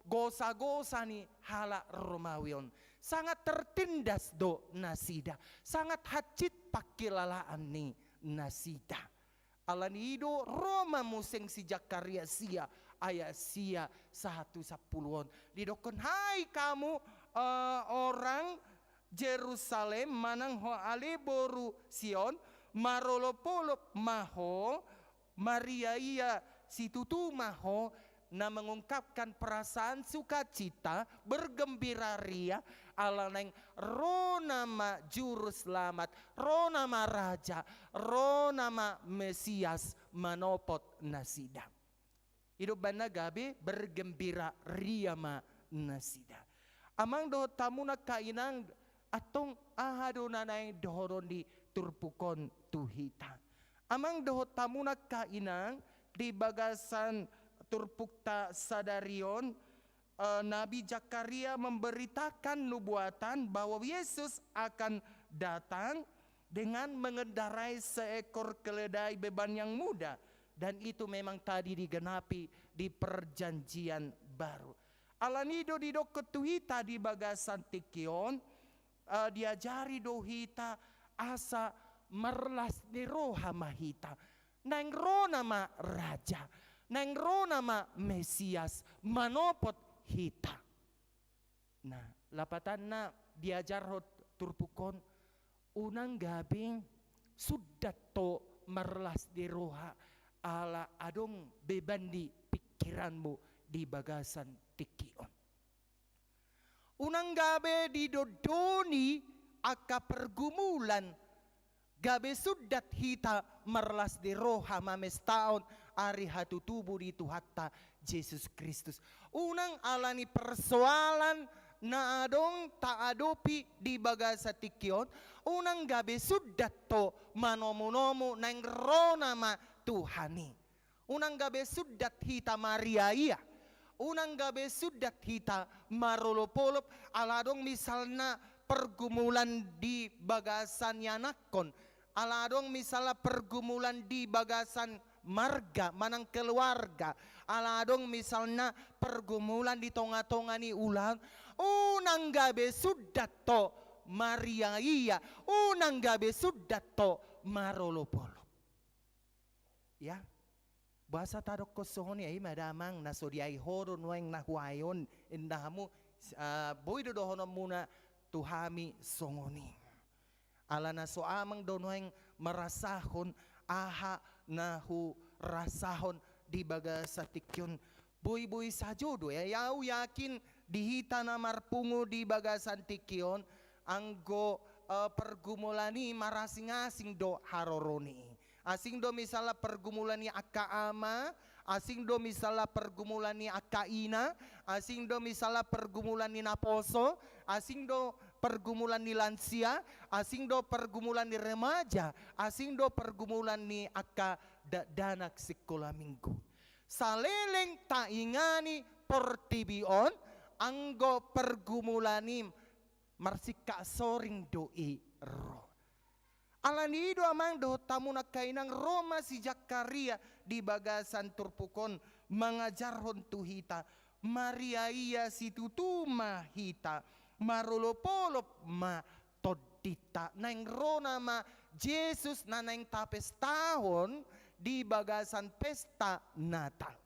gosa-gosa ni halak Romawi on. Sangat tertindas do nasida, sangat hansit pangkilalaan ni nasida. Alani i do ro ma muse si Zakaria sia ayat sia sahat tu sampulu on. Didokkon, hai kamu, eh, orang Jerusalem, manang ho ale boru Sion, marolopolop ma ho, mariaia situtu ma ho, na mengungkapkan perasaan sukacita, bergembira ria, ala naeng ro nama Juru Selamat, ro nama Raja, ro nama Mesias manopot nasida. I do umbahen na gabe bergembira ria ma nasida. Amang dohot hamu angka inang, antong aha do na naeng dohonon ni turpuk on tu hita? Amang dohot hamu angka inang, di bagasan turpukta sadari on, eh, Nabi Zakaria memberitakan nubuatan bahwa Yesus akan datang dengan mengendarai seekor keledai beban yang muda. Dan itu memang tadi digenapi di Perjanjian Baru. Alani i do didokkon tu hita di bagasan tingki on, eh, diajari do hita asa marlas ni roha ma hita. Naeng ro nama Raja, naeng ro nama Mesias manopot hita. Nah, lapatanna diajarhon turpuk on, unang gabe sundat ho marlas ni roha ala adong beban di pingkiranmu di bagasan tingki on. Unang gabe didondoni angka pergumulan, gabe sundat hita marlas ni roha mamestahon ari hatutubu ni Tuhanta Jesus Kristus. Unang alani persoalan na adong taadopi di bagasan tingki on, unang gabe sundat ho manomunomu naeng ro nama Tuhan i. Unang gabe sundat hita mariaia. Unang gabe sundat hita marolopolop, ala adong misalna pergumulan di bagasan ianakhon, ala adong misalna pergumulan di bagasan marga manang keluarga, ala adong misalna pergumulan di tongatonga ni ulaon, unang gabe sundat ho mariaia, unang gabe sundat ho marolopolop. Ya. Boasa tadokkon songon i? Ai ma damang na so diai ho do nuaeng na huae on, inda hamu, ah, boi do dohononmuna tu hami songon i. Ala na so amang do nuaeng marasahon aha na hurasahon di bagasan tingki on. Boi-boi sajo do, ya, au yakin di hita na marpungu di bagasan tingki on, anggo, eh, pergumulan i marasing-asing do harorona i. Asing do misalna pergumulan ni angka ama, asing do misalna pergumulan ni angka ina, asing do misalna pergumulan ni naposo, asing do pergumulan ni lansia, asing do pergumulan ni remaja, asing do pergumulan ni angka dakdanak sikola minggu. Saleleng taingani portibi on, anggo pergumulan i marsingkat soring do i ro. Alani i do amang dohot hamu angka inang, ro ma si Zakaria di bagasan turpuk on mangajarhon tu hita, Mariaia situtu ma hita, marolopolop ma tondinta, naeng ro nama Jesus na naeng tapestahon di bagasan pesta Natal.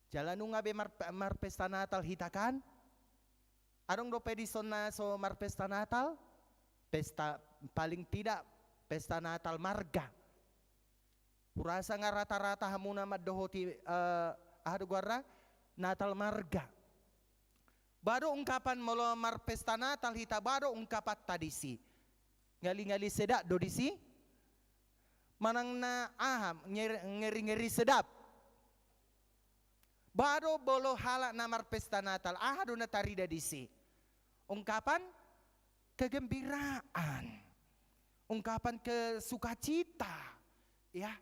Jala nunga be mar-, marpesta Natal hita kan? Adong dope dison na so marpesta Natal? Pesta, paling tidak pesta Natal marga. Hurasa nga rata-rata hamuna mandohoti, eh, aha do goarna? Natal marga. Boha do ungkapan molo marpesta Natal hita, boha do ungkapanta disi? Ngali-ngali sedap do disi? Manang na aha, ngeri-, ngeri-ngeri sedap? Boha do molo halak na marpesta Natal, aha do na tarida disi? Ungkapan kegembiraan, ungkapan kesukacita, ya.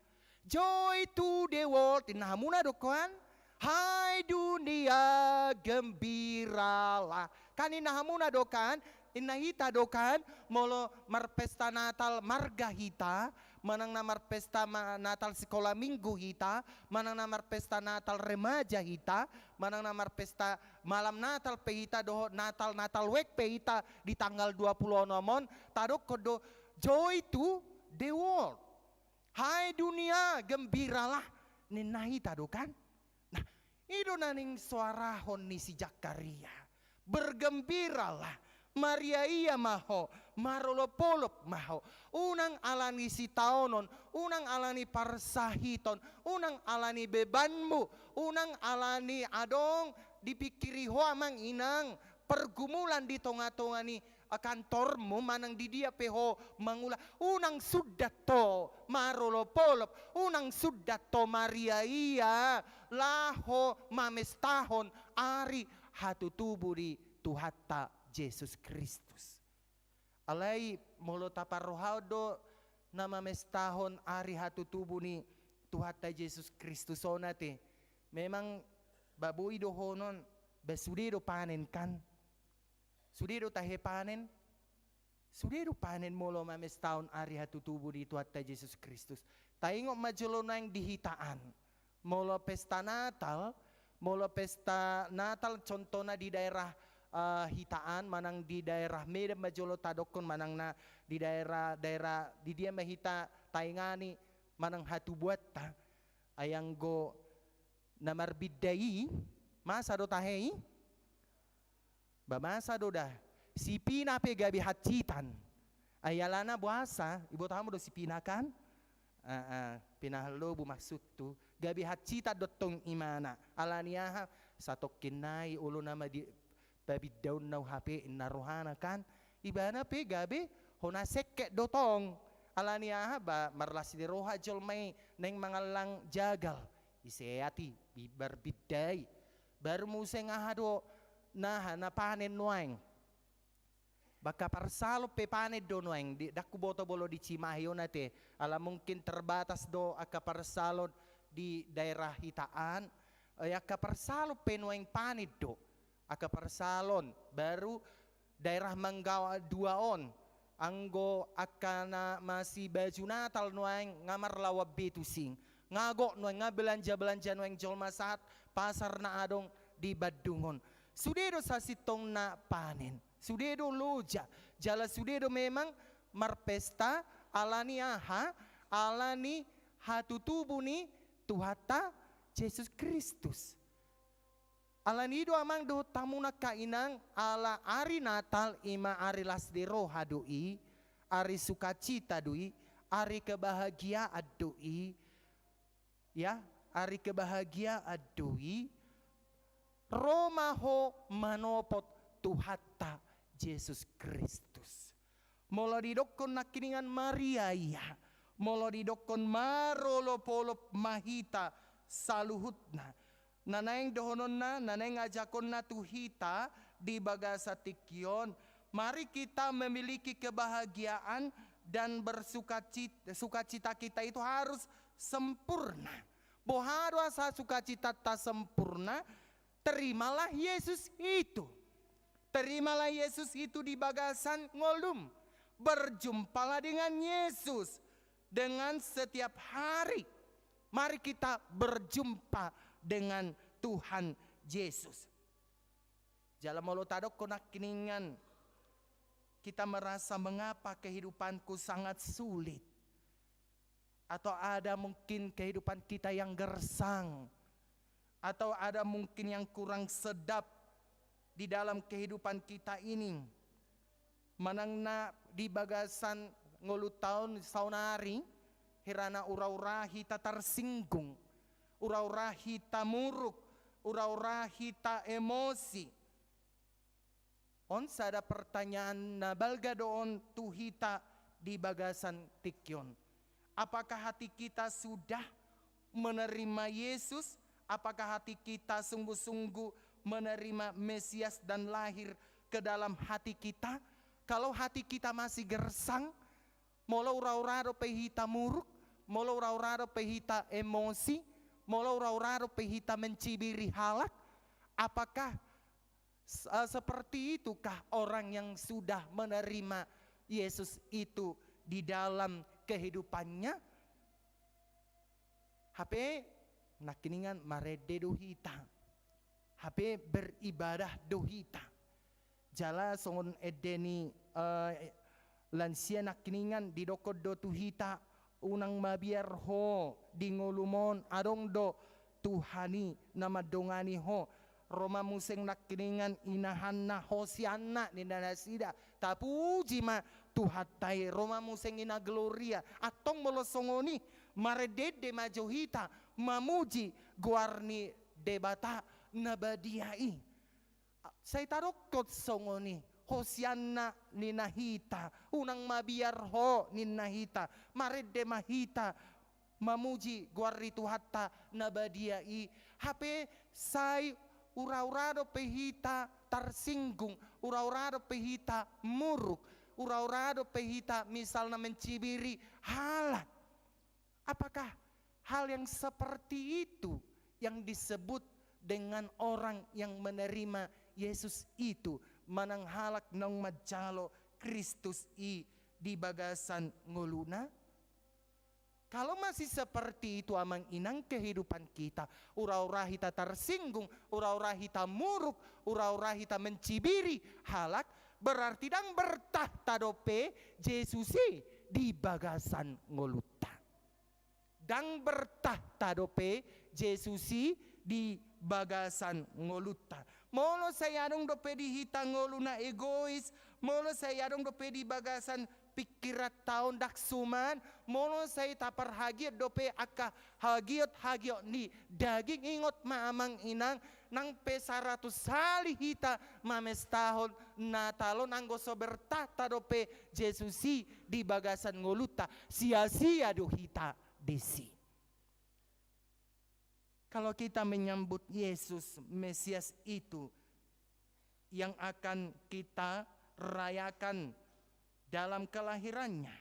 Joy to the world, ninna hamuna do kan? Hai dunia, gembiralah. Kan ninna hamuna do kan? Ninna hita do kan? Molo marpesta Natal marga hita, manang na marpesta ma-, Natal sikola minggu hita, manang na marpesta Natal remaja hita, manang na marpesta malam Natal pe hita, dohot Natal, Natal Week pe hita di tanggal dua puluh onom on, tadokkon do, joy to the world. Hai dunia, gembiralah, ninna hita do kan? Nah, i do na ningsoarahon ni si Zakaria. Bergembiralah, mariaia ma ho, marolopolop ma ho. Unang ala ni sitaonon, unang ala ni parsahiton, unang ala ni bebanmu, unang ala ni adong dipingkiri ho amang inang, pergumulan di tonga-tonga ni kantormu manang di dia pe ho mangula, unang sundat ho marolopolop, unang sundat ho mariaia, laho mamestahon ari hatutubu ni Tuhanta Jesus Kristus. Alai molo taparrohahon do na mamestahon ari hatutubu ni Tuhanta Jesus Kristus on ate, memang ba boi dohonon, ba sude do panen kan? Sude do tahe panen? Sude do panen molo mamestahon ari hatutubu ni Tuhanta Jesus Kristus. Taingot ma jolo naeng di hita an. Molo pesta Natal, molo pesta Natal contohna di daerah, eh, hita an, manang di daerah Medan ma jolo tadokkon, manang na di daerah-daerah di dia ma hita taingani manang hatubuanta. Ai anggo na marbinda i, masa do tahe i? Ba masa do da, sipina pe gabe hansitan. Ai alana boasa, iboto hamu do sipina kan? Ah, ah, pinahan lobu maksudhu, gabe hansitan do tong imana. Ala ni aha? Satongkin nai olo nama di pabindaonna au hape, inna rohana kan? Ibana pe gabe hona sengket do tong. Ala ni aha? Ba marlas ni roha jolma i naeng mangallang jagal. Iseat i, i marbinda i. Baru muse nga aha do na, na panen nuaeng? Ba angka parsalon pe panen do nuaeng, di, ndang huboto molo di Cimahi on ate, ala mungkin terbatas do angka parsalon di daerah hita an. Eh, angka parsalon pe nuaeng panen do. Angka parsalon, baru daerah Manggawa dua on, anggo angka na masibaju Natal nuaeng nga marlaoan be tusi, nga gok nuaeng, nga belanja-belanja nuaeng jolma sahat pasar na adong di Bandung on. Sude do sasintongna panen, sude do loja, jala sude do memang marpesta ala ni aha? Ala ni hatutubu ni Tuhanta Jesus Kristus. Ala ni i do amang dohot hamu angka inang, ala ari Natal i ma ari las ni roha do i, ari sukacita do i, ari kebahagiaan do i, ya, ari kebahagiaan do i, ro ma ho manopot Tuhanta Jesus Kristus. Molo didokkon nangkiningan mariaia, molo didokkon marolopolop ma hita saluhutna, na naeng dohononna, na naeng ajakonna tu hita di bagasan tingki on, mari kita memiliki kebahagiaan dan bersukacit-, sukacita kita itu harus sempurna. Boha do asa sukacitanta sempurna? Terimalah Yesus itu. Terimalah Yesus itu di bagasan ngolum. Berjumpalah dengan Yesus dengan setiap hari. Mari kita berjumpa dengan Tuhan Yesus. Jala molo tadokkon nangkiningan, kita merasa mengapa kehidupanku sangat sulit, atau ada mungkin kehidupan kita yang gersang, atau ada mungkin yang kurang sedap di dalam kehidupan kita ini. Manang na di bagasan ngolunta on saonari, hira na ura-ura hita tarsinggung, ura-ura hita muruk, ura-ura hita emosi. On sada pertanyaan na balga do on tu hita di bagasan tingki on. Apakah hati kita sudah menerima Yesus? Apakah hati kita sungguh-sungguh menerima Mesias dan lahir ke dalam hati kita? Kalau hati kita masih gersang, molo ura-ura dope hita muruk, molo ura-ura dope hita emosi, molo ura-ura dope hita mencibiri halak, apakah s-, eh, seperti itukah orang yang sudah menerima Yesus itu di dalam kehidupannya? Hape nangkiningan marende do hita. Hape beribadah do hita. Jala songon ende ni, eh, lansia nangkiningan didokkon do tu hita, unang mabiar ho di ngolum on adong do Tuhan i na mandongani ho. Ro ma muse nangkiningan ina Hanna, Hosianna ninna nasida. Tapuji ma Tuhanta i, ro ma muse ina Gloria. Antong molo songon i, marende-ende ma jo hita mamuji goar ni Debata na badia i. Sai tadokkon songon i, Hosianna ninna hita, unang mabiar ho ninna hita, marende ma hita mamuji goar ni Tuhanta na badia i. Hape sai ura-ura dope hita tarsinggung, ura-ura dope hita muruk, ura-ura dope hita misalna mencibiri halak. Apakah hal yang seperti itu yang disebut dengan orang yang menerima Yesus itu, manang halak naung manjalo Kristus i di bagasan ngoluna? Kalau masih seperti itu, amang inang, kehidupan kita, ura-ura hita tarsinggung, ura-ura hita muruk, ura-ura hita mencibiri halak, berarti ndang bertahta dope Jesus i di bagasan ngolunta. Ndang bertahta dope Jesus i di bagasan ngolunta. Molo sai adong dope di hita ngolu na egois, molo sai adong dope di bagasan pingkiranta on ndang suman, molo sai taparhagiot dope angka hagiot-hagiot ni daging, ingot ma, amang inang, nang pe saratus hali hita mamestahon Natal on, anggo so bertahta dope Jesus i di bagasan ngolunta, sia-sia do hita disi. Kalau kita menyambut Yesus Mesias itu yang akan kita rayakan dalam kelahirannya,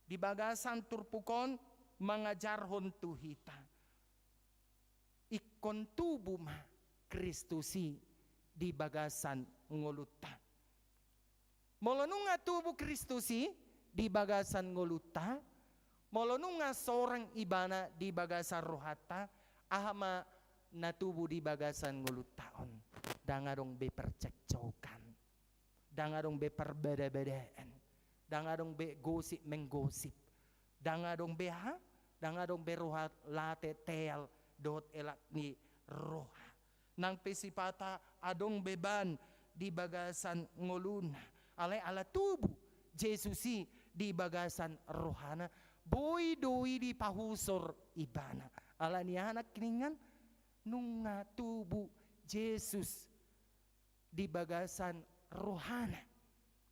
di bagasan turpuk on mangajarhon tu hita, ingkon tubu ma Kristus i di bagasan ngolunta. Molo nunga tubu Kristus i di bagasan ngolunta, molo nunga sorang Ibana di bagasan rohanta, aha ma na tubu di bagasan ngolunta on? Ndang adong be percekcokan, ndang adong be parbada-badaan, ndang adong be gosip-menggosip, ndang adong be aha? Ndang adong be roha late teal dohot elak ni roha. Nang pe sipata adong be ban di bagasan ngoluna, alai ala tubu Jesus i di bagasan rohana, boi do i dipahusor Ibana. Ala ni aha nangkiningan? Nunga tubu Jesus di bagasan rohana.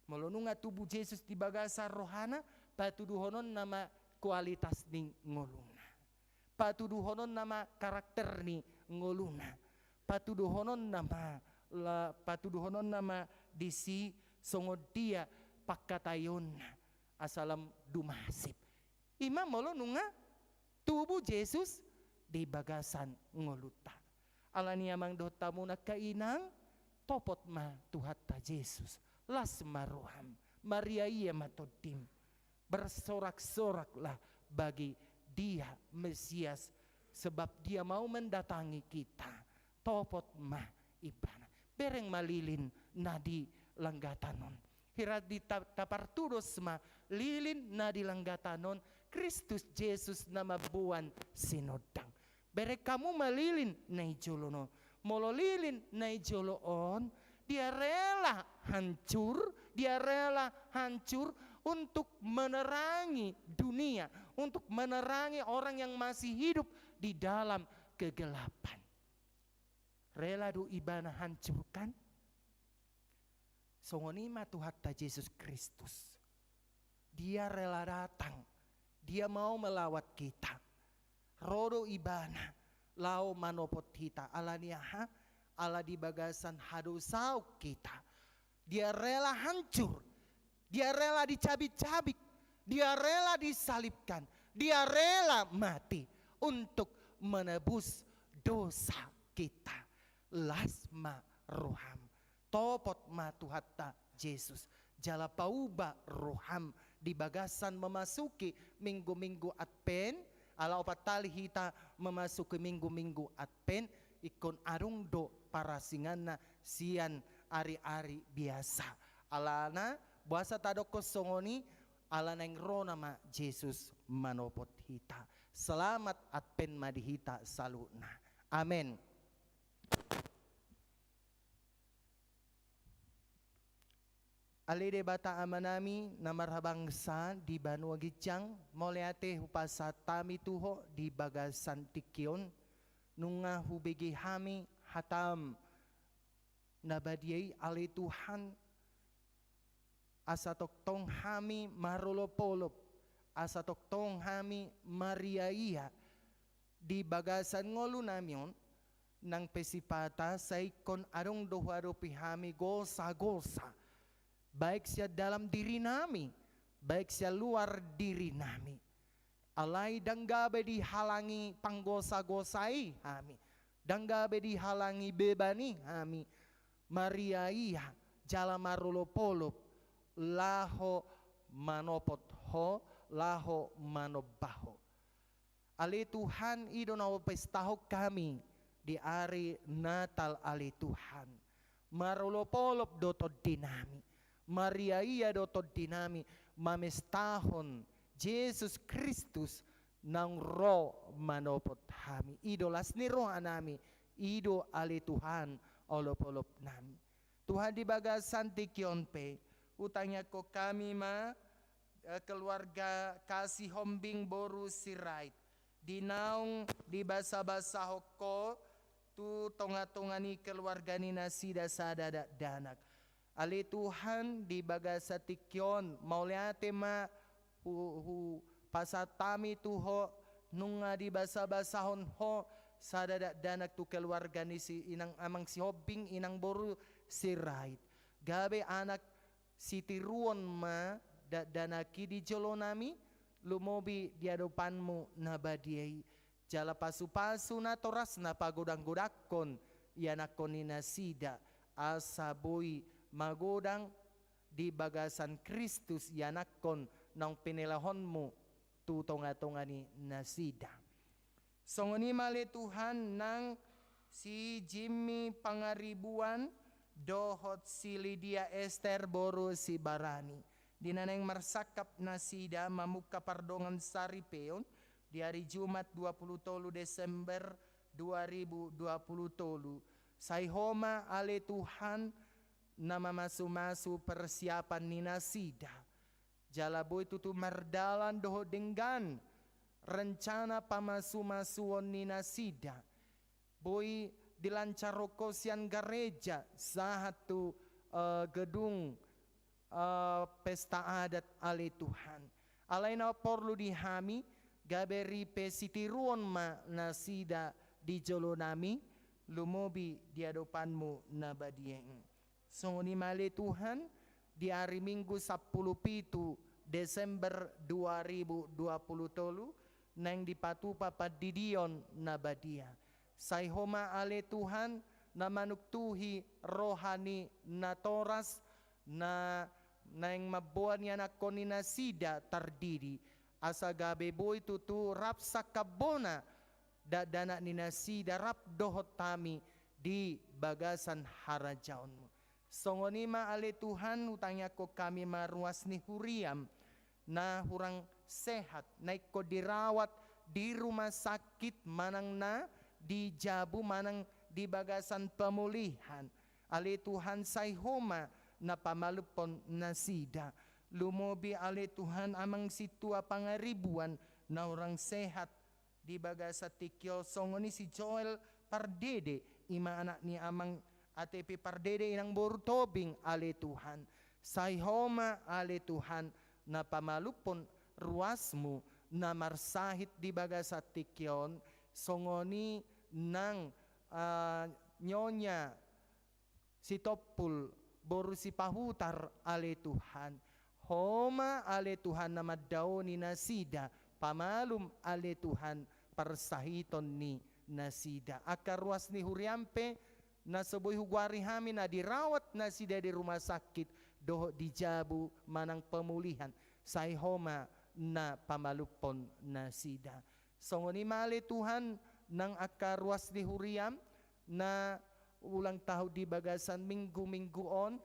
Molo nunga tubu Jesus di bagasan rohana, patuduhononna ma kualitas ni ngoluna. Patuduhononna ma karakter ni ngoluna. Patuduhononna ma, la, patuduhononna ma disi songon dia pangkataionna asa lam dumasip. I ma molo nunga tubu Jesus di bagasan ngolunta. Ala ni i, amang dohot hamu angka inang, topot ma Tuhanta Jesus, las ma roham, mariaia ma tondim, bersorak-soraklah bagi Dia Mesias, sebab Dia mau mendatangi kita. topot ma ibana. Bereng ma lilin na di langgatan on. Hira di ta-, tapartudos ma lilin na di langgatan on, Kristus Jesus na mamboan sinondang. Bereng hamu ma lilin na i jolo on. Molo lilin na i jolo on, dia rela hancur, dia rela hancur untuk menerangi dunia, untuk menerangi orang yang masih hidup di dalam kegelapan. Rela do ibana hancurkan? Songon i ma Tuhanta Jesus Kristus. Dia rela datang, dia mau melawat kita. Ro do ibana laho manopot hita. Ala ni aha? Ala di bagasan hadosaon hita. Dia rela hancur, dia rela dicabik-cabik, dia rela disalibkan, dia rela mati untuk menebus dosa kita. Las ma roham. Topot ma Tuhanta Jesus. Jala pauba roham di bagasan memasuki minggu-minggu Advent. Ala opat hali hita memasuki minggu-minggu Advent, ingkon adong do parasinganna sian ari-ari biasa. Alana, boasa tadokkon songon i? Ala naeng ro nama Jesus manopot hita. Selamat Advent ma di hita saluhutna. Amen. Ale Debata Amanami na marhabangsa di banua ginjang, mauliate hupasahat hami tu Ho di bagasan tingki on, nunga hubege hami hataM na badia i. Ale Tuhan, asa tongtong hami marolopolop, asa tongtong hami mariaia di bagasan ngolunami on, nang pe sipata sai ingkon adong do huadopi hami gosagosa, baik sian dalam dirinami, baik sian luar dirinami. Alai ndang gabe dihalangi panggosagosai hami, ndang gabe dihalangi beban i hami mariaia jala marolopolop laho manopot Ho, laho manomba Ho. Ale Tuhan, i do na hupestahon hami di ari Natal, ale Tuhan. Marolopolop do tondinami, mariaia do tondinami mamestahon Jesus Kristus naung ro manopot hami. I do las ni rohanami, i do ale Tuhan olopolopnami. Tuhan, di bagasan tingki on pe, hutangiangkon hami ma, eh, keluarga Kasihombing boru Sirait, di naung dibasabasahon Ho tu tongatonga ni keluarga ni nasida sada dakdanak. Ale Tuhan, di bagasan tingki on, mauliate ma hu, hupasahat hami tu Ho, nunga dibasabasahon Ho sada dakdanak tu keluarga ni si inang amang Sihombing, inang boru Sirait. Gabe anak sitiruon ma dakdanak i di jolonami, lumobi di adopanMu na badia i. Jala pasupasu natorasna pagodanggodangkon ianakkon ni nasida, asa boi magodang di bagasan Kristus ianakkon naung pinelehonMu tu tongatonga ni nasida. Songon i ma ale Tuhan nang si Jimmy Pangaribuan dohot si Lydia Ester boru Sibarani, di na naeng marsangkap nasida mamungka pardongan saripeon di ari Jumat dua puluh tolu Desember dua ribu dua puluh tolu. Sai Ho ma ale Tuhan na mamasumasu persiapan ni nasida. Jala boi tutu mardalan dohot denggan rencana pamasumasuon ni nasida. Boi dilancarhon Ho sian gareja sahat tu, eh, gedung, eh, pesta adat ale Tuhan. Alai na porlu di hami, gabe ripe sitiruon ma nasida di jolonami, lumobi di adopanMu na badia i. Songon i ma ale Tuhan, di ari Minggu sampulu pitu Desember dua ribu dua puluh tolu, naeng dipatupa pandidion na badia. Sai Ho ma ale Tuhan, na manuktuhi roha ni natoras, na naeng mamboan ianakkon ni nasida tardidi, asa gabe boi tutu rap sangkap bona dakdanak ni nasida rap dohot hami di bagasan harajaonmu. Songon i ma ale Tuhan, hutangiangkon hami ma ruas ni huriam, na hurang sehat, na ingkon dirawat di rumah sakit, manang na di jabu, manang di bagasan pemulihan. Ale Tuhan, sai Ho ma na pamalumhon nasida. Lumobi ale Tuhan, amang sintua Pangaribuan, na hurang sehat di bagasan tingki on, songon i si Joel Pardede, i ma anak ni amang A T P Pardede, inang boru Tobing, ale Tuhan. Sai Ho ma ale Tuhan na pamalumhon ruasmu na marsahit di bagasan tingki on, songon i nang, ah, Nyonya Sitompul boru Sipahutar, ale Tuhan. Ho ma ale Tuhan na mandaoni nasida, pamalum ale Tuhan parsahiton ni nasida. Angka ruas ni huriam pe na so boi hugoari hami, na dirawat nasida di rumah sakit dohot di jabu manang pemulihan, sai Ho ma na pamalumhon nasida. Songon i ma ale Tuhan, nang angka ruas ni huriam na ulang tahun di bagasan minggu-minggu on,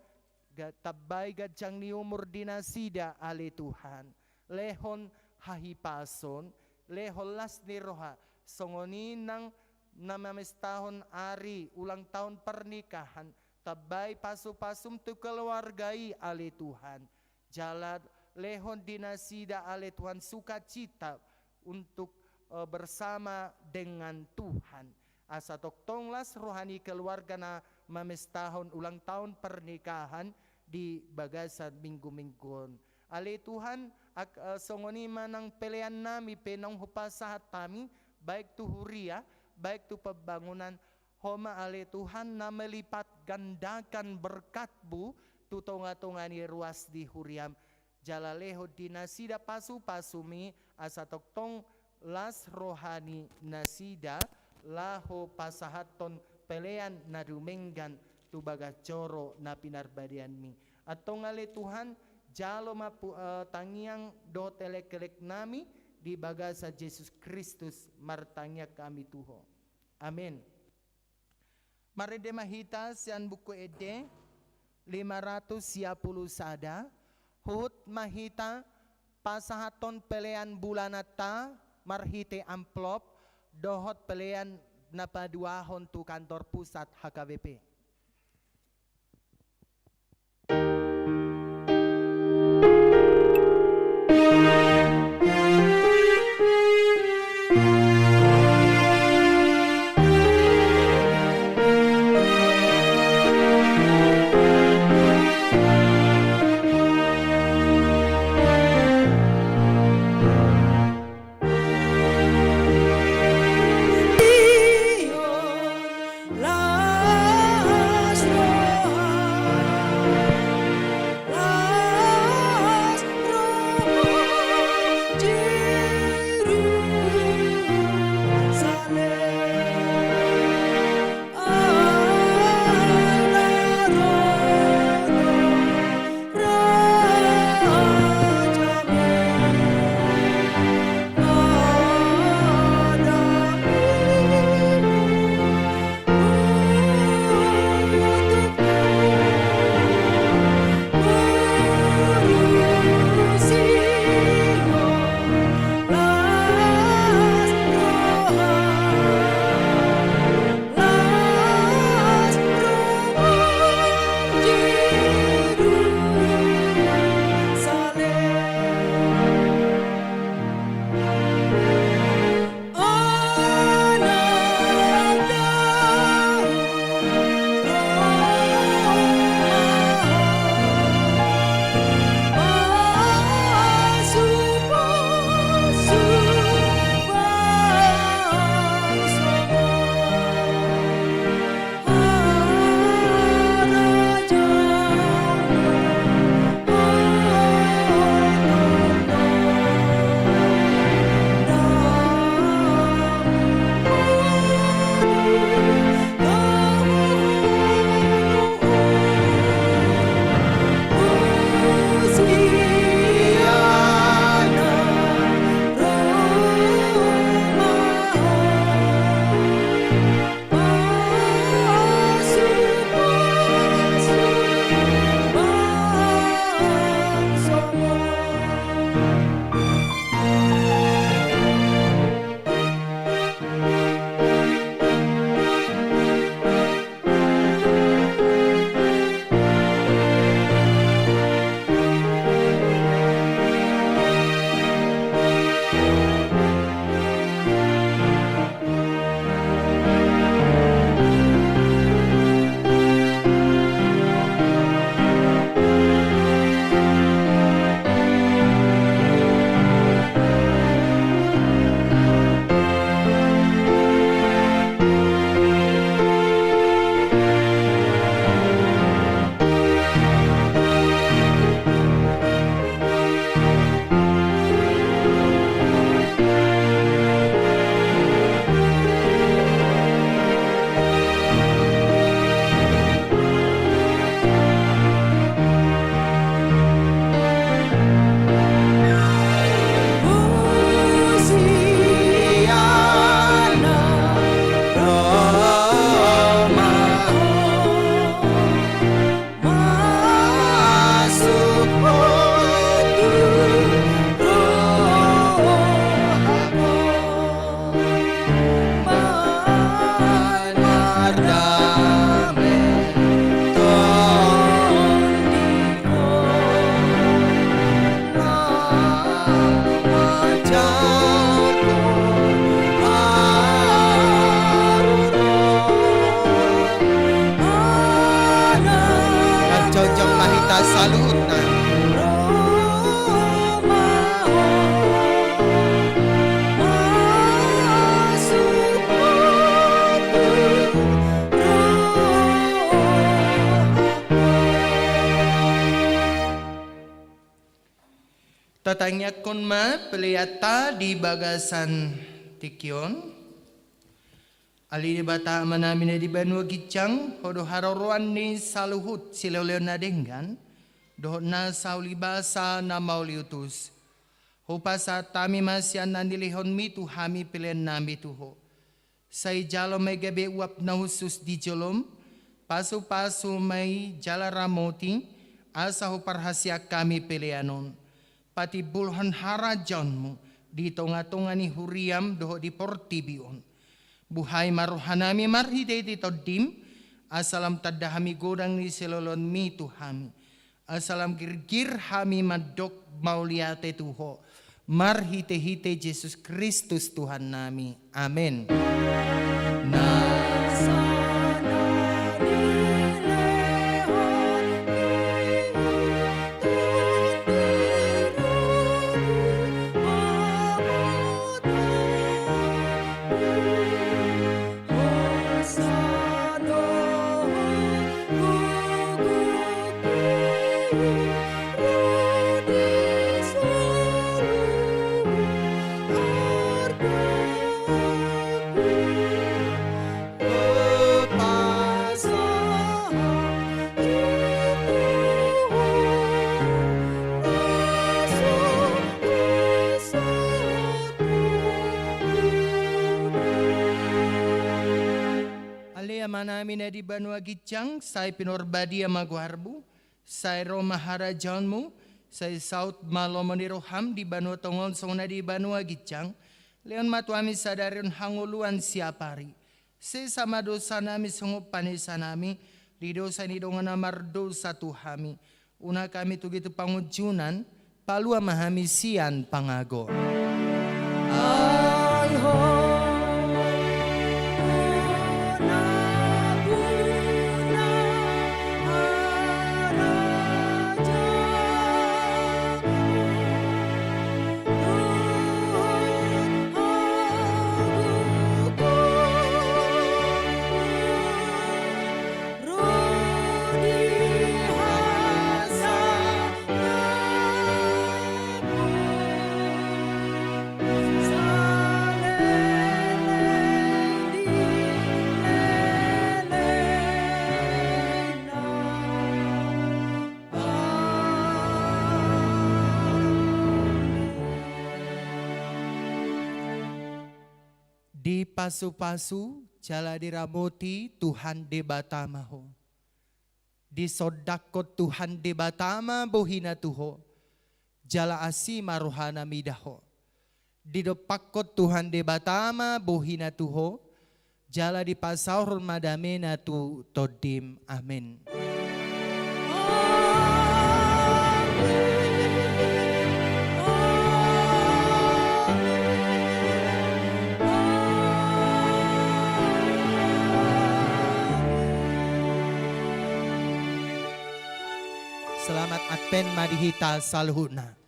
ga-, tambai ganjang ni umur di nasida ale Tuhan. Lehon hahipason, lehon las ni roha, songon i nang na mamestahon ari ulang tahun pernikahan, tambai pasu-pasum tu keluarga i ale Tuhan. Jala lehon di nasida ale Tuhan sukacita untuk, eh, bersama dengan Tuhan. Asa tongtong las roha ni keluarga na mamestahon ulang tahun pernikahan di bagasan minggu-minggu on. Ale Tuhan, ak-, eh, songon i ma nang pelean nami pe naung hupasahat hami, baik tu huria, baik tu pembangunan, Ho ma ale Tuhan na melipat gandakan berkat-Mu tu tonga-tonga ni ruas di huriam. Jala lehon di nasida pasu-pasum i asa tongtong las roha ni nasida laho pasahathon pelean na dumenggan tu bagas joro na pinarbadeanmi. Antong ale Tuhan, jalo ma pu-, eh, tangiang dohot elek-elek nami di bagasan Jesus Kristus martangiang hami tu Ho. Amen. Marende ma hita sian Buku Ende lima ratus sia pulu sada, huhut ma hita pasahathon pelean bulananta marhite amplop dohot pelean na paduahon tu kantor pusat H K B P. Saluhutna. Tatangiangkon ma peleanta di bagasan tingki on. Ale Debata Amanami na di banua ginjang, Ho do haroroan ni saluhut silehonlehon na denggan dohot nasa ulibasa na mauliutus. Hupasahat hami ma sian na nilehonMi tu hami peleannami tu Ho. Sai jalo ma i gabe uap na hushus di jolom, pasupasu ma i jala ramoti, asa huparhaseang hami pelean on patimbulhon harajaonMu di tongatonga ni huriaM dohot di portibi on. Buhai ma rohanami marhitehite TondiM, asa lam tanda hami godang ni silehonlehonMi tu hami, asa lam girgir hami mandok mauliate tu Ho, marhitehite Jesus Kristus Tuhannami. Amen. Ale Amanami na di banua ginjang, sai pinarbadia ma goarMu, sai ro ma harajaonMu, sai saut ma lomo ni rohaM di banua tonga on songon na di banua ginjang. Lehon ma tu hami sadari on hangoluan siapari. Sesa ma dosanami songon panesanami di dosa ni dongan na mardosa tu hami. Unang hami tugi tu pangunjunan, palua ma hami sian pangago. Ai Ho, Ho na guna harajaon, Dipasupasu jala diramoti Tuhan Debata ma ho. Disondangkon Tuhan Debata ma bohina tu ho, jala asi ma rohana mida ho. Didompakkon Tuhan Debata ma bohina tu ho, jala dipasaorhon ma damena tu tondim. Amen. Selamat Advent ma di hita saluhutna.